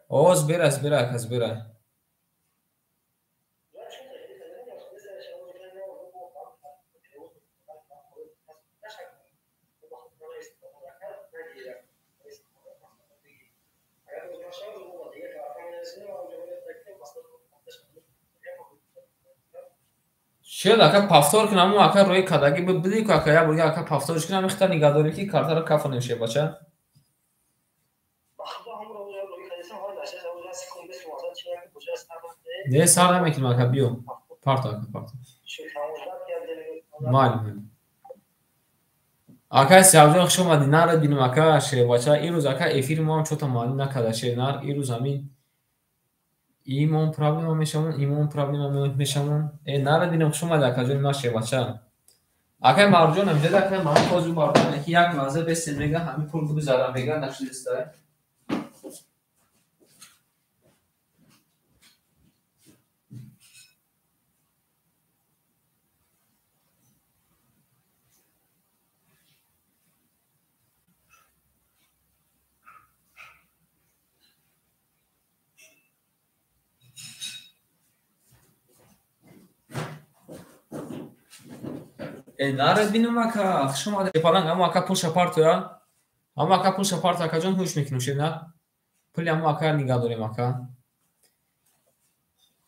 О, сбирай, сбирай ака, сбирай. Шояд ака повтор кунам, ака рӯи кадаги биди ку ака, як бор ака повторш кунам, ихта нигоҳ ки картаро кафонем шебача. Не, сар намекунем ака, биё. Парто ака, парто. Майли, майли. Акай Сиябҷон, хуш омадӣ. Нарад бинем ака шербача. Ирӯз ака эфири моам чота маълум накарда шернар. Ирӯз ҳамин имон проблема мешавон, имон проблема мешавон. Э, нарад бинем, хуш омадӣ акаҷони ман шербача. Акай Марҷон ҳамҷода, акай Марҷон ҳозир бародар ки як лаҳза бестем мега, ҳамин пул бигузарам мега, нашудистай. Э, нарад бинем ака, хуш омадӣ. Паланг, амо ака пулша партоя. Амо ака пулша парто, акаҷон, ҳуш мекунем шерна. Пули амо ака нигаҳ дорем ака.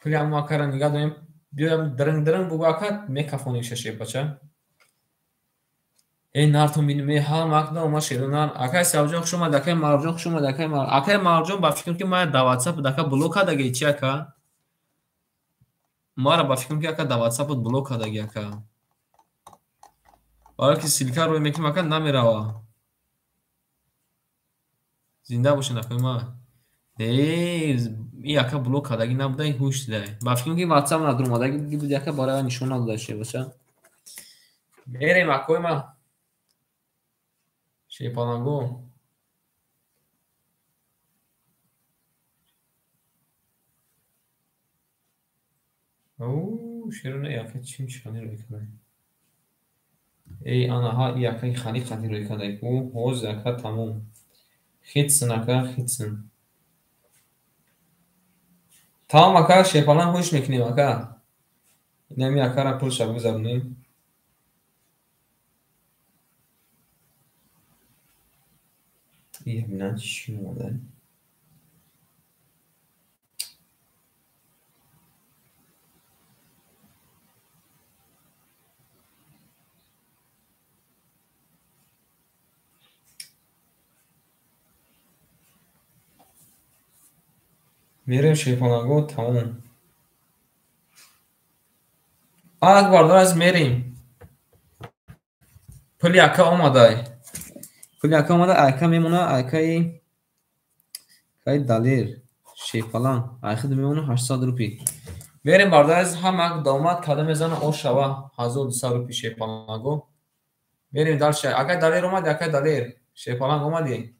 Пули амо акара нигаҳ дорем. Биёям дранг дранг бугу ака, мекафонем шашебача. Э, нартон бинем, э, ҳам акда ома шернар. Акай Сиябҷон, хуш омадӣ, акай Марҷон, хуш омадӣ, акай Мар. Акай Марҷон, ба фикрам ки мая да WhatsApp ака блок кардаги чи ака? Мара ба фикрам ки ака да WhatsApp блок кардаги ака. Барои ки ссылка рӯй мекунем ака намерава. Зинда бошед акои ман. Не, и ака блок кардаги набуда, и ҳуш дидай. Ба фикрам ки WhatsApp надурмадаги буди ака, барои нишон надода шебача. Мерем акои ман. Шепаланго. Оу, шеруна ака чим чихани рӯй кадай. Эй, анаҳа, и акаи хани қати рӯй кадай ку, ҳоз ака тамом. Хитсин ака, хитсин. Тамом ака, шепалан ҳуш мекунем ака. Инами акара пулша бигузаронем. Ия бинам чӣ омада. Мерем шепаланго, тамом. Ак бардар аз мерем. Пули ака омадай. Пули ака омада, ака мемона, акаи кай Далер, шепалан, айхид мемона 800 рупи. Мерем бардар аз ҳам ак давомат када мезана о шава 1200 рупи шепаланго. Мерем дальше. Акай Далер омади, акай Далер, шепаланг омади.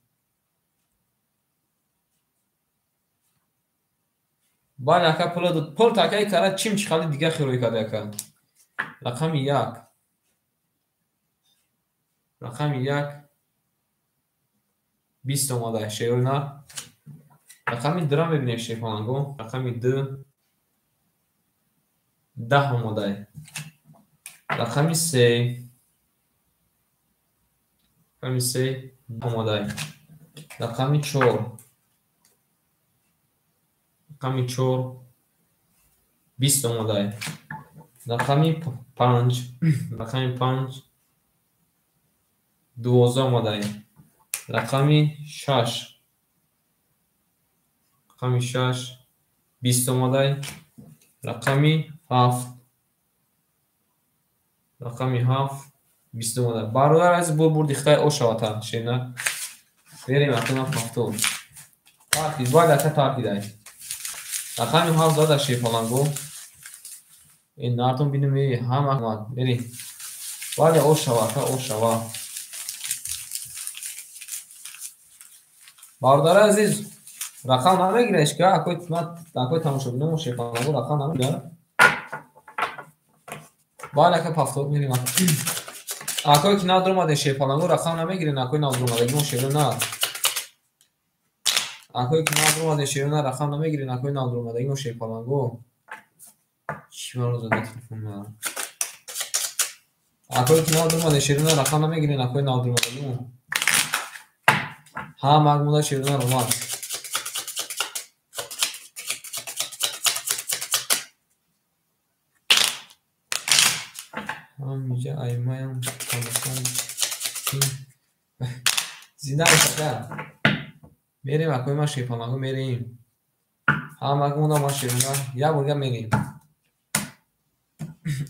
Бале ака пул пул такай кара чим чихали дига хирой када ака. Рақами як. Рақами як 20 омада шерона. Рақами 2 мебинем шефаланго. Рақами 2 10 омада. Рақами 3. Рақами 3 омада. Рақами 4. Рақами 4 20 омада. Рақами 5. Рақами 5 12 омада. Рақами 6. Рақами 6 20 омада. Рақами 7. Рақами 7 20 омада. Бародар аз бо бурди хитай ошавата шена. Берем акна повтор. Тарки, баъд ака тарки дай. Рақами 7 зада шефаланго. Ин нартон бинем, ҳам омад. Бери. Бале ошава ака, ошава. Бародари азиз, рақам намегирад ҳеч ка, акои тамошобиномо шефаланго рақам намегирад. Бале ака повтор мерем. Акое ки нав дуромаде шефаланго рақам намегирен, акои нав дуромадагимо шерона. Акое ки нав дуромаде шерона рақам намегирен, акои нав дуромадагимо шефаланго. Чӣ маро зада телефон ма? Акое ки нав дуромаде шерона рақам намегирен, акои нав дуромадагимо. Ҳам акмуда шерона омад. Ҳамиҷа аймаям тамошо. Зинда бош ака. Мерем акои ман шерпаланго мерем. Ҳамак монда ман шерона як борга мерем.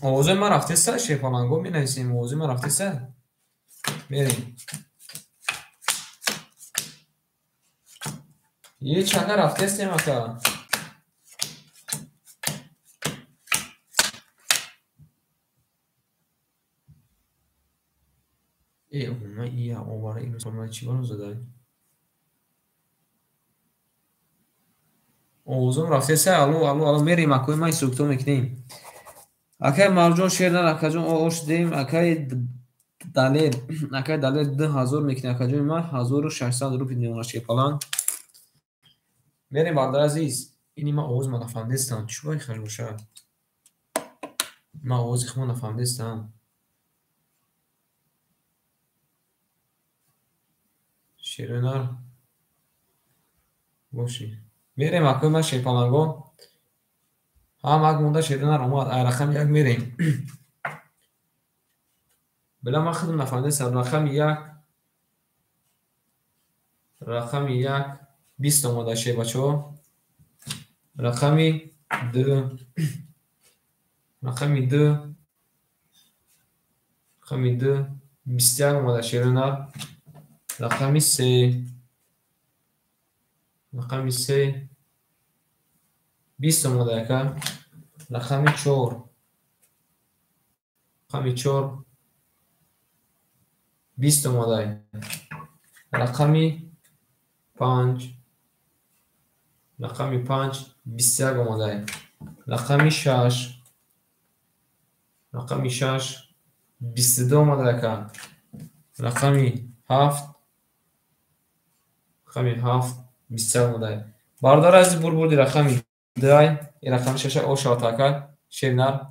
Овозои ман рафтеса шерпаланго менависем. Овозои ман рафтеса? Мерем. Ҳеч ака рафтестем ака. Э, ма ия овара ин чӣ баром задай? Овозом рафтеса? Алло, алло, алло, мерем акои ман инструктор мекунем. Акай Марҷон шер нар акаҷон ош дем, акай Далер, акай Далер 2000 мекунем, акаҷони ман 1600 рупли мемонад шерпаланг. Мерем бародари азиз. Ини ман овози ман нафаҳмидестам. Чӣ бояд хел бошад? Ман овози хумо нафаҳмидестам. Шеронар бошӣ. Мерем акои ман шерпаланго. Ҳамак монда шеронар омад. Ай рақами як мерем. Била ман худам нафаҳмидестам. Рақами як 20 омада шербачаҳо. Рақами ду, рақами ду, рақами ду 21 омада шеронар. Рақами се, рақами се 20 омада ака. Рақами чор, рақами чор 20 омада. Рақами панҷ, рақами панҷ 21 омада. Рақами шаш, рақами шаш 22 омада ака. Рақами ҳафт, рақами ҳафт 21 омада. Бародари азиз бурбурди рақами дай, ин рақами шаша о шавад ака, шернар.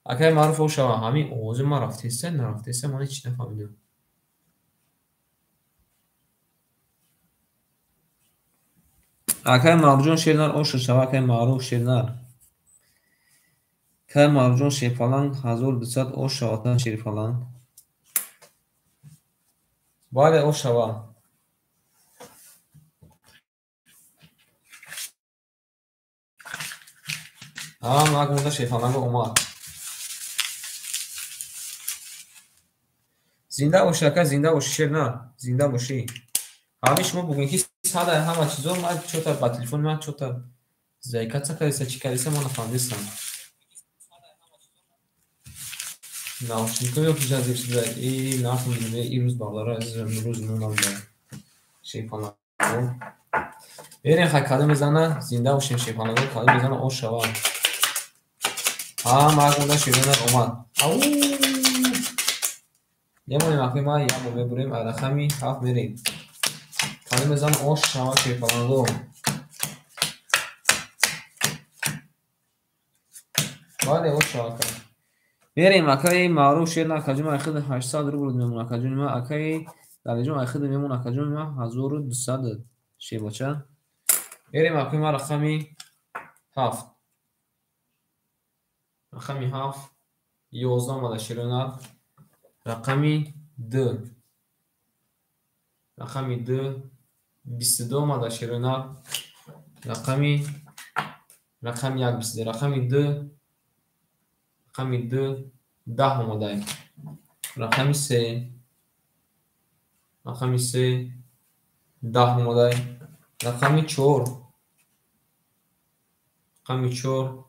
Акай маъруф о шава. Ҳамин овози ман рафтеса, нарафтеса, ман ҳеч нафаҳмидам. Акай Марҷон шернар о шава, акай маъруф шернар. Акай Марҷон шерпаланг 1200 о шавад шерпаланг. Бале о шава. Ҳамак монда шерпаланго омад. Зинда бошӣ ака, зинда бошӣ шернар, зинда бошӣ. Ҳамин шумо бугӯед ки сада ҳама чизо ман чота ба телефони ман чота заикатса кардеса, чӣ кардеса, ман нафаҳмидестам. Наушникҳо ё ки ҷазиб шуда, и нафаҳмидем, ин рӯз бародари азиз рӯз мо набуда. Шерпаланго. Берем хай кадом мезана, зинда бошем шерпаланго, кадом мезана о шава. Ҳамак монда шеронар омад. Ау! Мемонем акои ман як бор мебурем, ай рақами ҳафт мерем. Кадом мезана о шава шерпаланго. Бале о шава ака. Мерем акаи маъруф шернар акаҷони ман айхиди 800 рубл мемонад акаҷони ман, акаи Далиҷон айхиди мемонад акаҷони ман 1200 шербача. Мерем акои ман рақами ҳафт. Рақами ҳафт 11 омада шеронар. Рақами ду, рақами ду 22 омада шеронар. Рақами як 22, рақами ду, рақами ду 10 омада. Рақами се, рақами се 10 омада. Рақами чор, рақами чор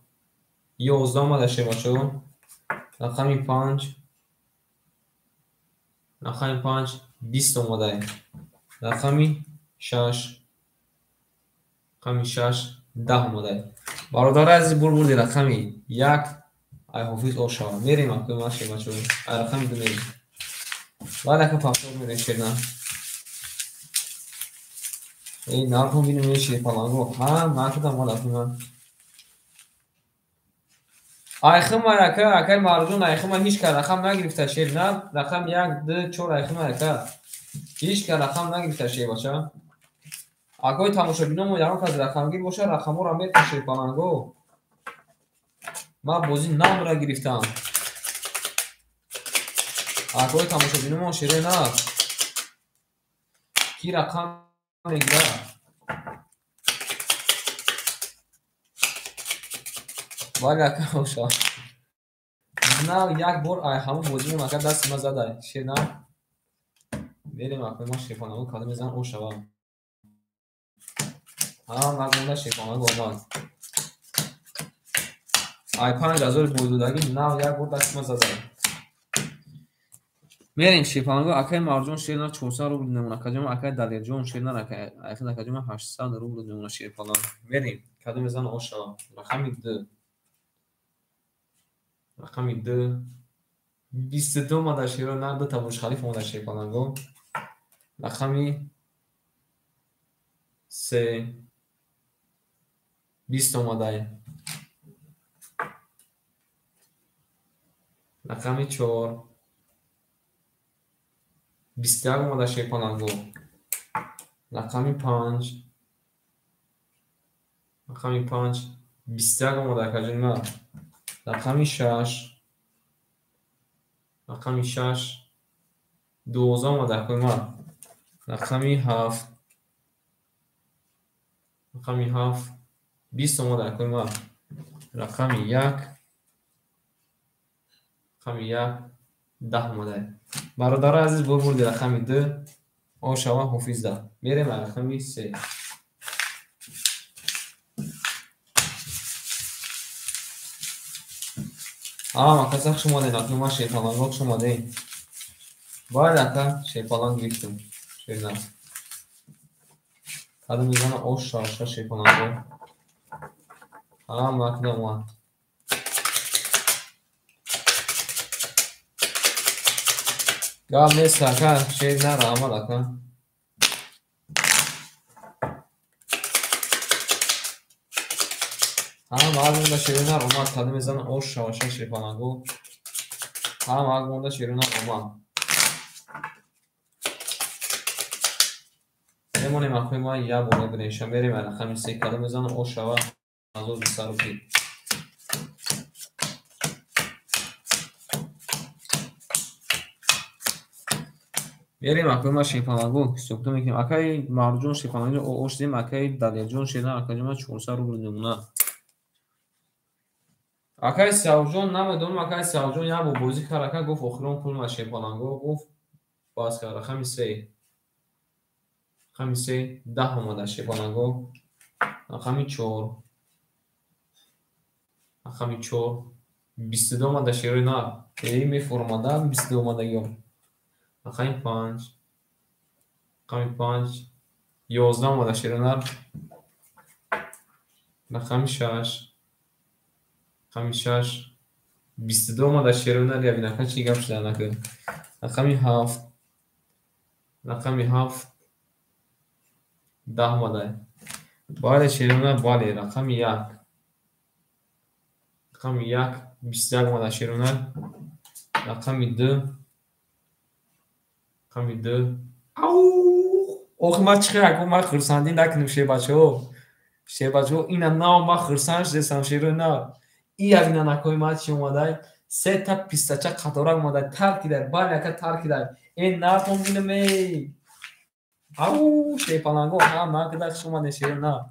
11 омада шербачаҳо. Рақами панҷ, рақами панҷ 20 омада. Рақами шаш, рақами шаш 10 омада. Бародари азиз бурбурди рақами як ай ҳофиз о шава. Мерем акои ман шербачаҳо. Ай рақами ду мерем. Баъд ака пафтор мерем шерна. Эй нархо бинем эй шерпаланго. Ҳа накудам ман акои ман. Айхима ака, акай Марҷон айхима ҳеч кас рақам нагирифта шернар. Рақам як, ду, чор айхима ака. Ҳеч кас рақам нагирифта шербача. Акои тамошобиномо ягон кас рақамгир боша, рақамҳоро метавон шерпаланго. Ман бозӣ намра гирифтам. Акои тамошобинумон шерои нар. Ки рақам мегирад? Бале ака боша. Нав як бор ай ҳамон бозимон ака дасти ма задай. Шер нар. Мерем акои ма шерпаланго кадом мезанам о шава. Ҳам нагонда шерпаланго омад. Ай 5000 боздодагӣ нав як бор дасти ма задай. Мерем шерпаланго акаи Марҷон шернар 400 рубл намуна акаҷон, акаи Далерҷон шернар акаи акаҷон 800 рубл намуна шерпаланг. Мерем кадом мезанам о шава. Рақами 2. Рақами 2. 22 омада шеро нар, ду та Бурҷ Халиф омада шерпаланго. Рақами 3. 20 омадай. Рақами 4. 21 омада шерпаланго. Рақами 5. Рақами 5. 21 омада акаҷон ма. Рақами 6. Рақами 6. 12 омада акои ма. Рақами 7. Рақами 7. 20 омада акои ма. Рақами 1. Рақами 1. 10 омада. Бародарои азиз, бо бурди рақами 2 о шава ҳофизда. Мерем рақами 3. Ака хуш омадед, акнун ман шерпаланго хуш омадед. Бале ака, шерпаланг гирифтам. Шернар. Кадом мезанам о шава шерпаланго. Ҳам акна омад. Гап нест ака, шернар раҳмат ака. Ҳам ак монда шернар омад, кадом мезанам о шава шерпаланго. Ҳам ак монда шернар омад. Мемонем акои ма як бор мебинем, мерем рақами 3 кадом мезанам о шава 1200 рубл. Мерем акои ма шерпаланго ҳисобкитоб мекунем. Акаи Марҷон шерпаланго ош дем, акаи Далерҷон шернар акаҷон ма 400 рубл намуна. Акаи Сиёвҷон намедонам, акаи Сиёвҷон як бор бозӣ кард, ака гуфт охирон пул ма шерпаланго гуфт бас кард. Рақами 3. Рақами 3 10 омада шерпаланго. Рақами 4. Рақами 4 22 омада шерои нар. Эй мефуромада 22 омадагиё. Рақами 5. Рақами 5 11 омада шерои нар. Рақами 6. Рақами 6 22 омада шерои нар. Я бинака чӣ гап шуда накун. Рақами 7. Рақами 7 10 омада. Бале шерои нар, бале. Рақами 1. Рақами 1 21 омада шерои нар. Рақами 2. Рақами 2. Ау! Ох, ма чӣ хел ма хурсандӣ накунем шербачаҳо. Шербачаҳо ина нав ма хурсанд шудесам шерои нар. И як нанакои ма чӣ омадай? Се та пистача қаторак омадай. Тар кидай, бале ака тар кидай. Э нартон бинам эй. Ау, шерпаланго ҳам накидай хуш омадем шерои нар.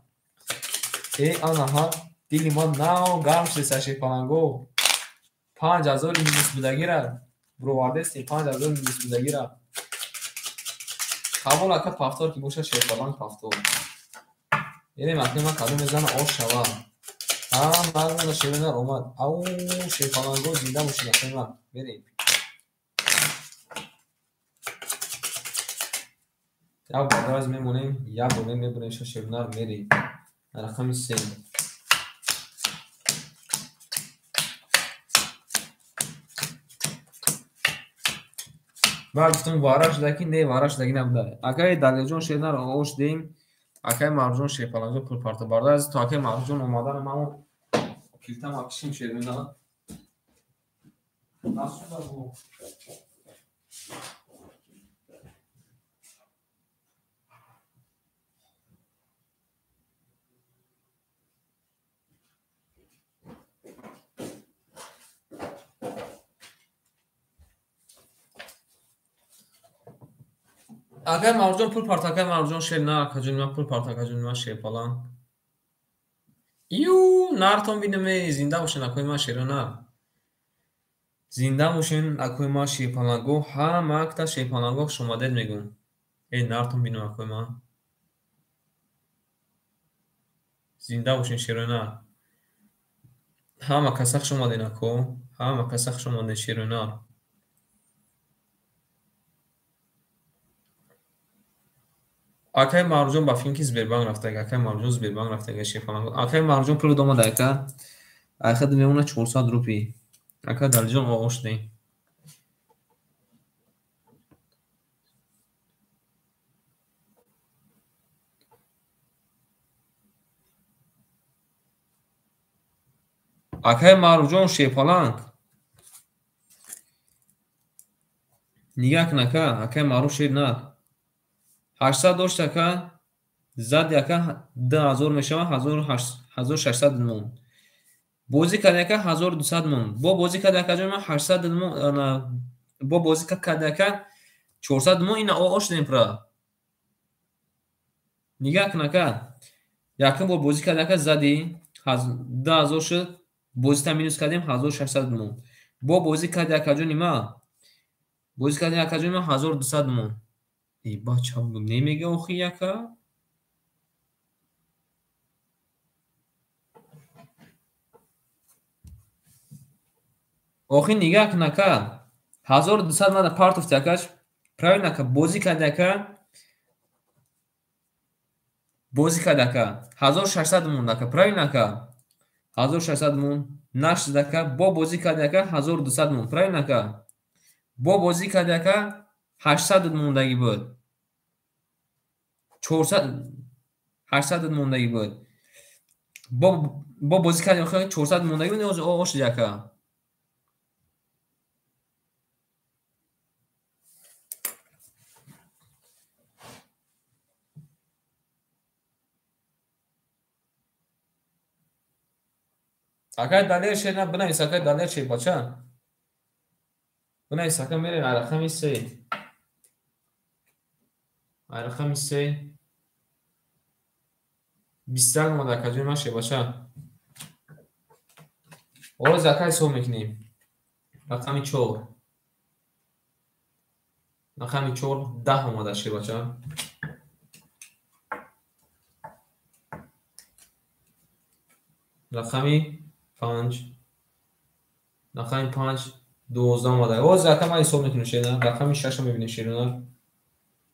Э анаҳа дили ма нав гарм шудеса шерпаланго. 5000 минус будагира бировардестем, 5000 минус будагира. Қабул ака пафтор ки бошад шерпаланг пафтор. Мерем акнун ман кадом мезанам о шава. Ҳам нагмона шерои нар омад. Ау, шерпаланго зинда бошед акои ман. Мерем. Як бор дараз мемонем, як бор мебурем шерои нар мерем. Рақами 3. Баъд гуфтам вара шуда ки не, вара шудагӣ набуда. Акаи Далерҷон шернар ош дем, акаи Марҷон шерпаланго пул парто. Бародар азиз, то акаи Марҷон омаданам ҳамон килтама кишим шерои нар. Насуда бу. Акай Маъруфҷон пул парт, акай Маъруфҷон шер на, акаҷони ман пул парт, акаҷони ман шерпаланг. Ю нартон бинам, эй, зинда бошен, акои ман шеро нар. Зинда бошен, акои ман шерпаланго, ҳама акта шерпаланго хуш омадед мегӯм. Эй, нартон бинам, акои ман. Зинда бошен, шерои нар. Ҳама каса хуш омаден, ако. Ҳама каса хуш омаден, шерои нар. Акай Маъруфҷон ба филм ки Сбербанк рафтага, акай Маъруфҷон Сбербанк рафтага, шерпаланго. Акай Маъруфҷон пул омада, ака. Айхад мемона 400 рупи. Ака Далиҷон оғоз шудем. Акай Маъруфҷон шерпаланг. Нигаҳ кун, ака, акай Маъруф шер нар. 800 дошт, ака, зади, ака, 2000 мешавад, 1600 мон. Бозӣ карди, ака, 1200 мон. Бо бозӣ карди, акаҷон, ман 800 мон, ана, бо бозӣ карди, ака, 400 мон, ина оғоз шудем пура. Нигаҳ кун, ака. Якум бор бозӣ карди, ака, зади, 2000 шуд, бозита минус кардем, 1600 мон. Бо бозӣ карди, акаҷони ман, бозӣ карди, акаҷони ман, 1200 мон. Эй, бача, немега охи, ака? Охи нигаҳ кун, ака. 1200 мана партофти, акаш. Правильно, ака, бозӣ карди, ака. Бозӣ карди, ака. 1600 монд, ака. Правильно, ака? 1600 монд. Нашуд, ака. Бо бозӣ карди, ака, 1200 монд. Правильно, ака? Бо бозӣ карди, ака, 800 мондагӣ буд. 400, 800 мондагӣ буд. Бо бозӣ кардем, 400 мондагӣ буд, оғоз шуд, ака. Акай Далер шер на, бинавис, акай Далер шер, бача. Бинавис, ака, мерем рақами се. Рақами се. 21 омада, акаҷони ман шер, бача. Оз ака ҳисоб мекунем. Рақами 4. Рақами 4 10 омада, шер, бача. Рақами 5. Рақами 5 12 омада. Оз ака ман ҳисоб мекунем, шер. Рақами 6 мебинем, шер.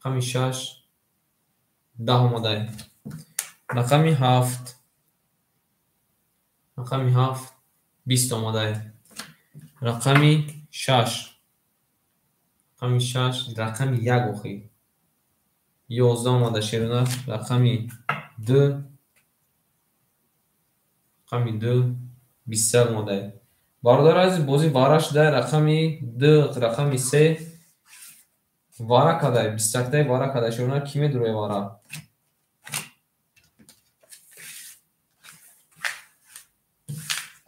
Рақами 6 10 омада. Рақами 7. Рақами 7 20 омада. Рақами 6. Рақами 6, рақами 1 охи. 11 омада, шер. Рақами 2. Рақами 2 21 омада. Бародари азиз, бозӣ вара шуда, рақами 2, рақами 3 вара кадай, 21 вара кадай, шер. Ки медурои вара?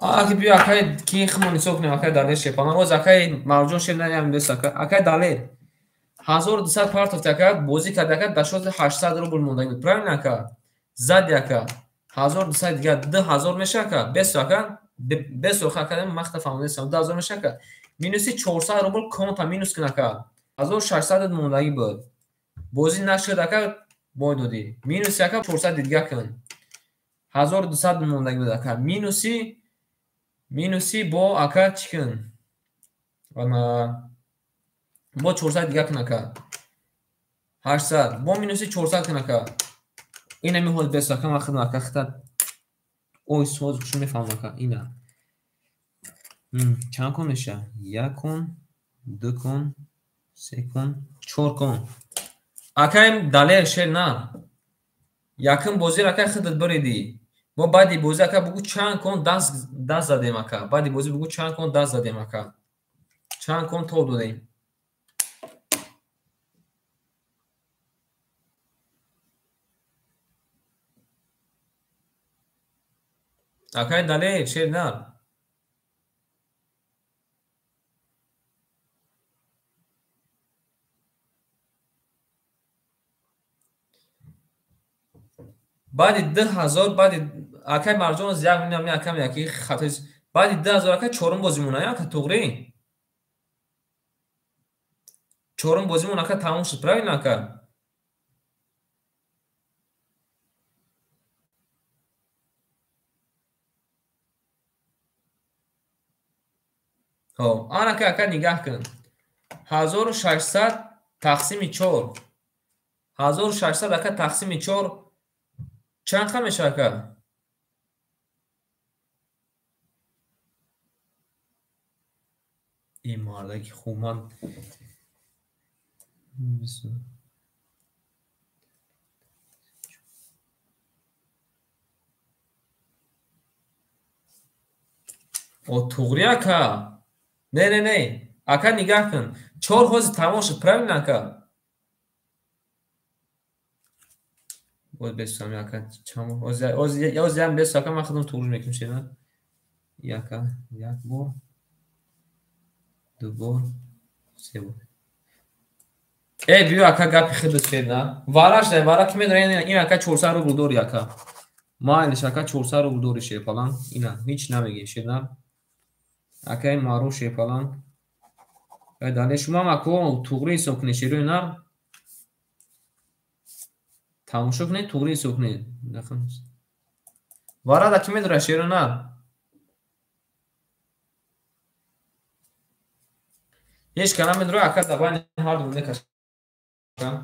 Аки биё, акай, ки химон ҳисоб кунем, акай Далер шерпаланг. Оз акай Маъруфҷон шер наям бес, ака. Акай Далер 1200 партофт, ака, бозӣ кард, ака, дар шоти 800 рубл мондагӣ буд. Правильно, ака? Зади, ака. 1200 дигар 2000 меша, ака. Бесо, ака. Бесо, ака, махта фаҳмидастам. 2000 меша, ака. Минуси 400 рубл конта минус кун, ака. 1600 мондагӣ буд. Бозӣ нашуд, ака, бой додӣ. Минуси, ака, 400 дигар кун. 1200 мондагӣ буд, ака. Минуси бо, ака, чӣ кун? Ана бо 400 дигар кун, ака. 800. Бо минуси 400 кун, ака. Ина мехоҳад бес, ака, ман худам, ака, хита ой соз хуш мефаҳмам, ака. Ина. Чанд кон меша? 1 кон, 2 кон, 3 кон, 4 кон. Акай Далер шер на. Якум бозиро, ака, худат биридӣ. Мо баъди бозӣ, ака, бугӯ чанд кон даст задем, ака. Баъди бозӣ бугӯ чанд кон даст задем, ака. Чанд кон тоб додем. Акай Далер шер на. Баъди 2000, баъди акай Марҷон як минам акам яки хато. Баъди 2000 ака чорум бозимон ака туғри. Чорум бозимон ака тамом шуд, правильно ака? Хо, анака ака нигаҳ кун. 1600 тақсими 4. 1600 ака тақсими 4 чанд ха мешавад ака? Ин мардаки хуб ман о туғри ака. Не, не, не. Ака нигаҳ кун. 4 ҳозир тамом шуд, правильно ака? Боз бесам ака чам ҳозир ям бесу ака ман худам туғри мекунам шена. Яка, як бор, ду бор, се бор. Э, биё ака гапи худат шена. Вараш дай, вара ки медонӣ ин ака 400 рубл дори ака. Майлиш ака 400 рубл дори шепалан. Ина ҳеч намегӣ шена. Акаи маъруф шепалан. Дале шумо ҳам ако туғри ҳисоб кунед шерои нар. Тамошо кунед, туғри ҳисоб кунед. Варада ки медорад шерои нар? Ҳеч ка намедорад ака дар байни ҳар ду мекашам.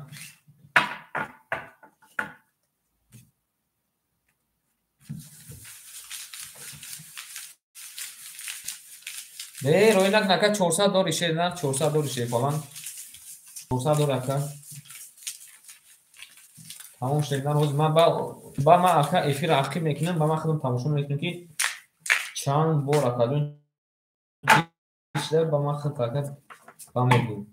Не, рӯй накун ака 400 дори шер на, 400 дори шер фалан. 400 дори ака. Тамом шуд на, ҳозир ман ба ман ака эфир ақиб мекунам, ба ман худам тамошо мекунам ки чанд бор ака ҷон шуда, ба ман худ ака ба мегӯм.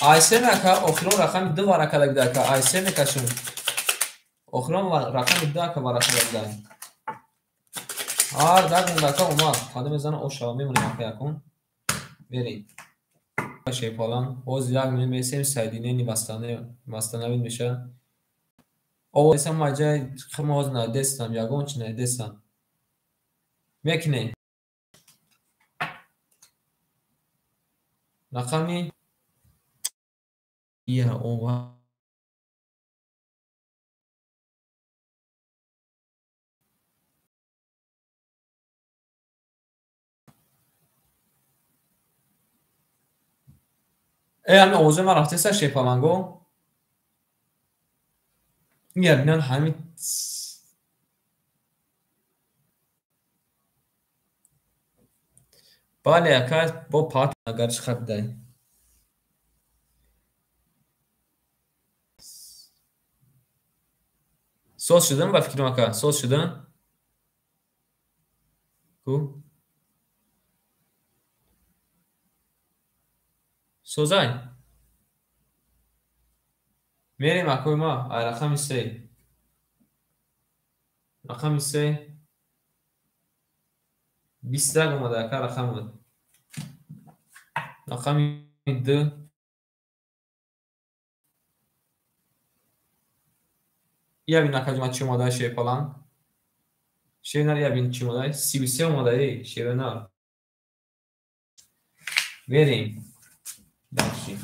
Айсен ака охирон рақами 2 варақада буда ака. Айсен мекашем. Охирон рақами 2 ака варақада буда. Ҳар даг монда ака омад. Қадам мезана ошава мемонем ака якун. Мерем. Шепалан. Ҳозир як минут месем соединение восстановить меша. Овоз ҳама ҷай хама ҳозир надестам, ягон чи надестам. Мекунем. Рақами я ова ҳами овози ман рафтеса шепаланго. Я бинан ҳами бале ака бо пат агарч хат дай. Соз шудам ба фикрам ака, соз шудам? Ку? Созай? Мерем акои ма, ай рақами 3. Рақами 3. 21 омада ака рақам буд. Рақами 2. Я бин ака ҷума чӣ омада шерпалан. Шернар я бин чӣ омада? 33 омада эй шернар. Мерем. Дальше.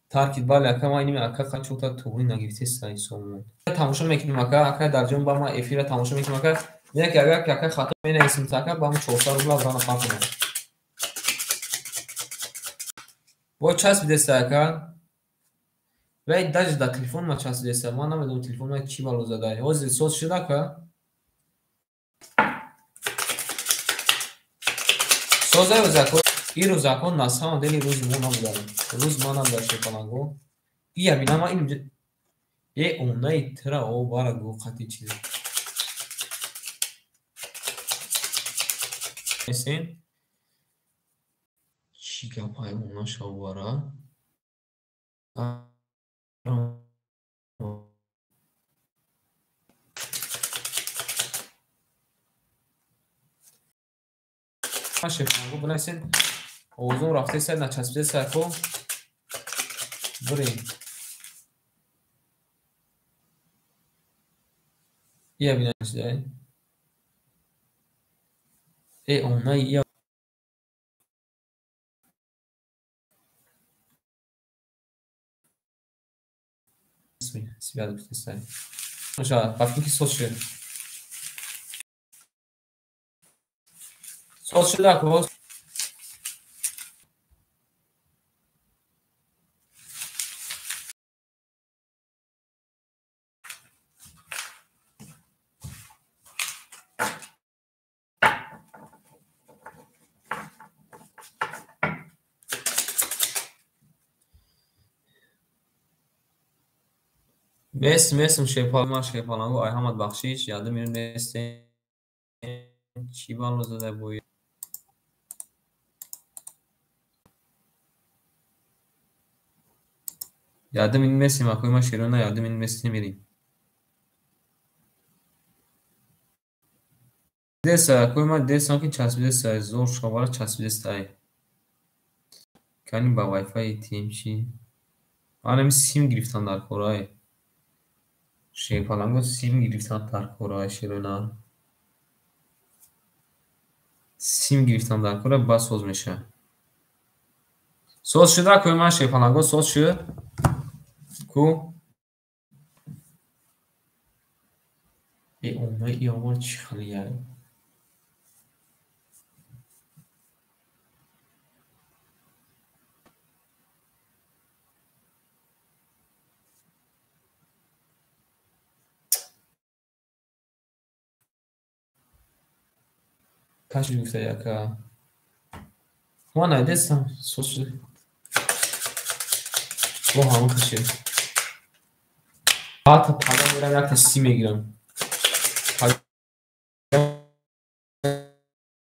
Таркид бале ака ман иними ака қанчота туғри нагирифтеса ҳисобмон. Тамошо мекунем ака, ака дар ҷон ба ман эфира тамошо мекунем ака. Як агар ки ака хато менависем ака ба ман 400 рубла врана фарқ. Бо часпидеса ака. Вай даже дар телефон ма часпидеса. Ман намедонам телефон ма чӣ бало задай. Ҳозир соз шуд ака? Созай рӯзако. Ин рӯзако на самом деле рӯзи мо набуда. Рӯз ма набуда шепаланго. Ия бина ма ин э онаи тира о бара гу қати чиз. Эсен чӣ гапай она шавара? Шефангу бинависен, овозум рафтеса, начаспидеса ко бурем. Ия бинависидай. Э она ия связь гуфтесай. Ба фикр ки соз шуд. Соз шуда ко. Местим, местим, шерпалма, шерпалангу, ай ҳамат бахшиш, яду минут местем. Чӣ бало зада буй? Яду минут местим, акои ма шерона, яду минут местим мерим. Деса, акои ма десам ки часпидеса, зор шавара часпидеса ай. Кани ба Wi-Fi тим чӣ? Анами сим гирифтан дар кор ай. Шерпаланго сим гирифтан дар кор ай шерона. Сим гирифтан дар кор ба соз меша. Соз шуда акои ман шерпаланго соз шуд. Ку? Э омай и омар чӣ хали ай? Каши гуфта яка. Ман найдестам соз шуд. Бо ҳамон кашид. Ҳатто пага мерам якта сим мегирам.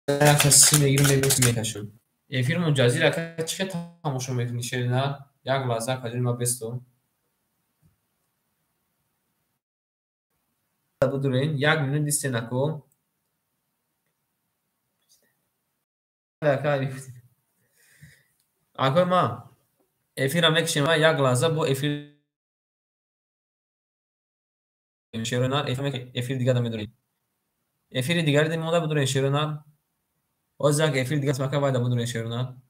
Якта сим мегирам, мебинам сим мекашам. Эфир мунҷазир ака чӣ хел тамошо мекунӣ шерина? Як лаҳза акаҷони ма бесто. Будурен, як минут дистен ако. Акои ма эфирам мекашем, як лаҳза бо эфир шерона эфир дигар медорем. Эфири дигари монда будурен шерона. Оз як эфир дигар мака вайда будурен шерона.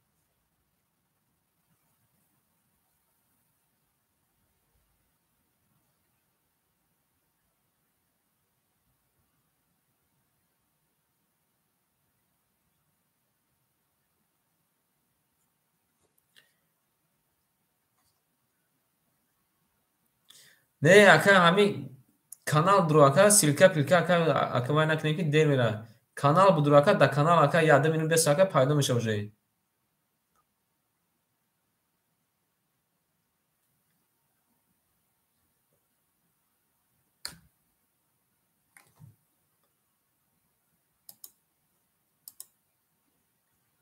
Не, ака ҳами канал дуру ака, ссылка пилка ака, ака вай накунем ки дер мера. Канал будуру ака, да канал ака яда минут бес ака пайдо меша уже.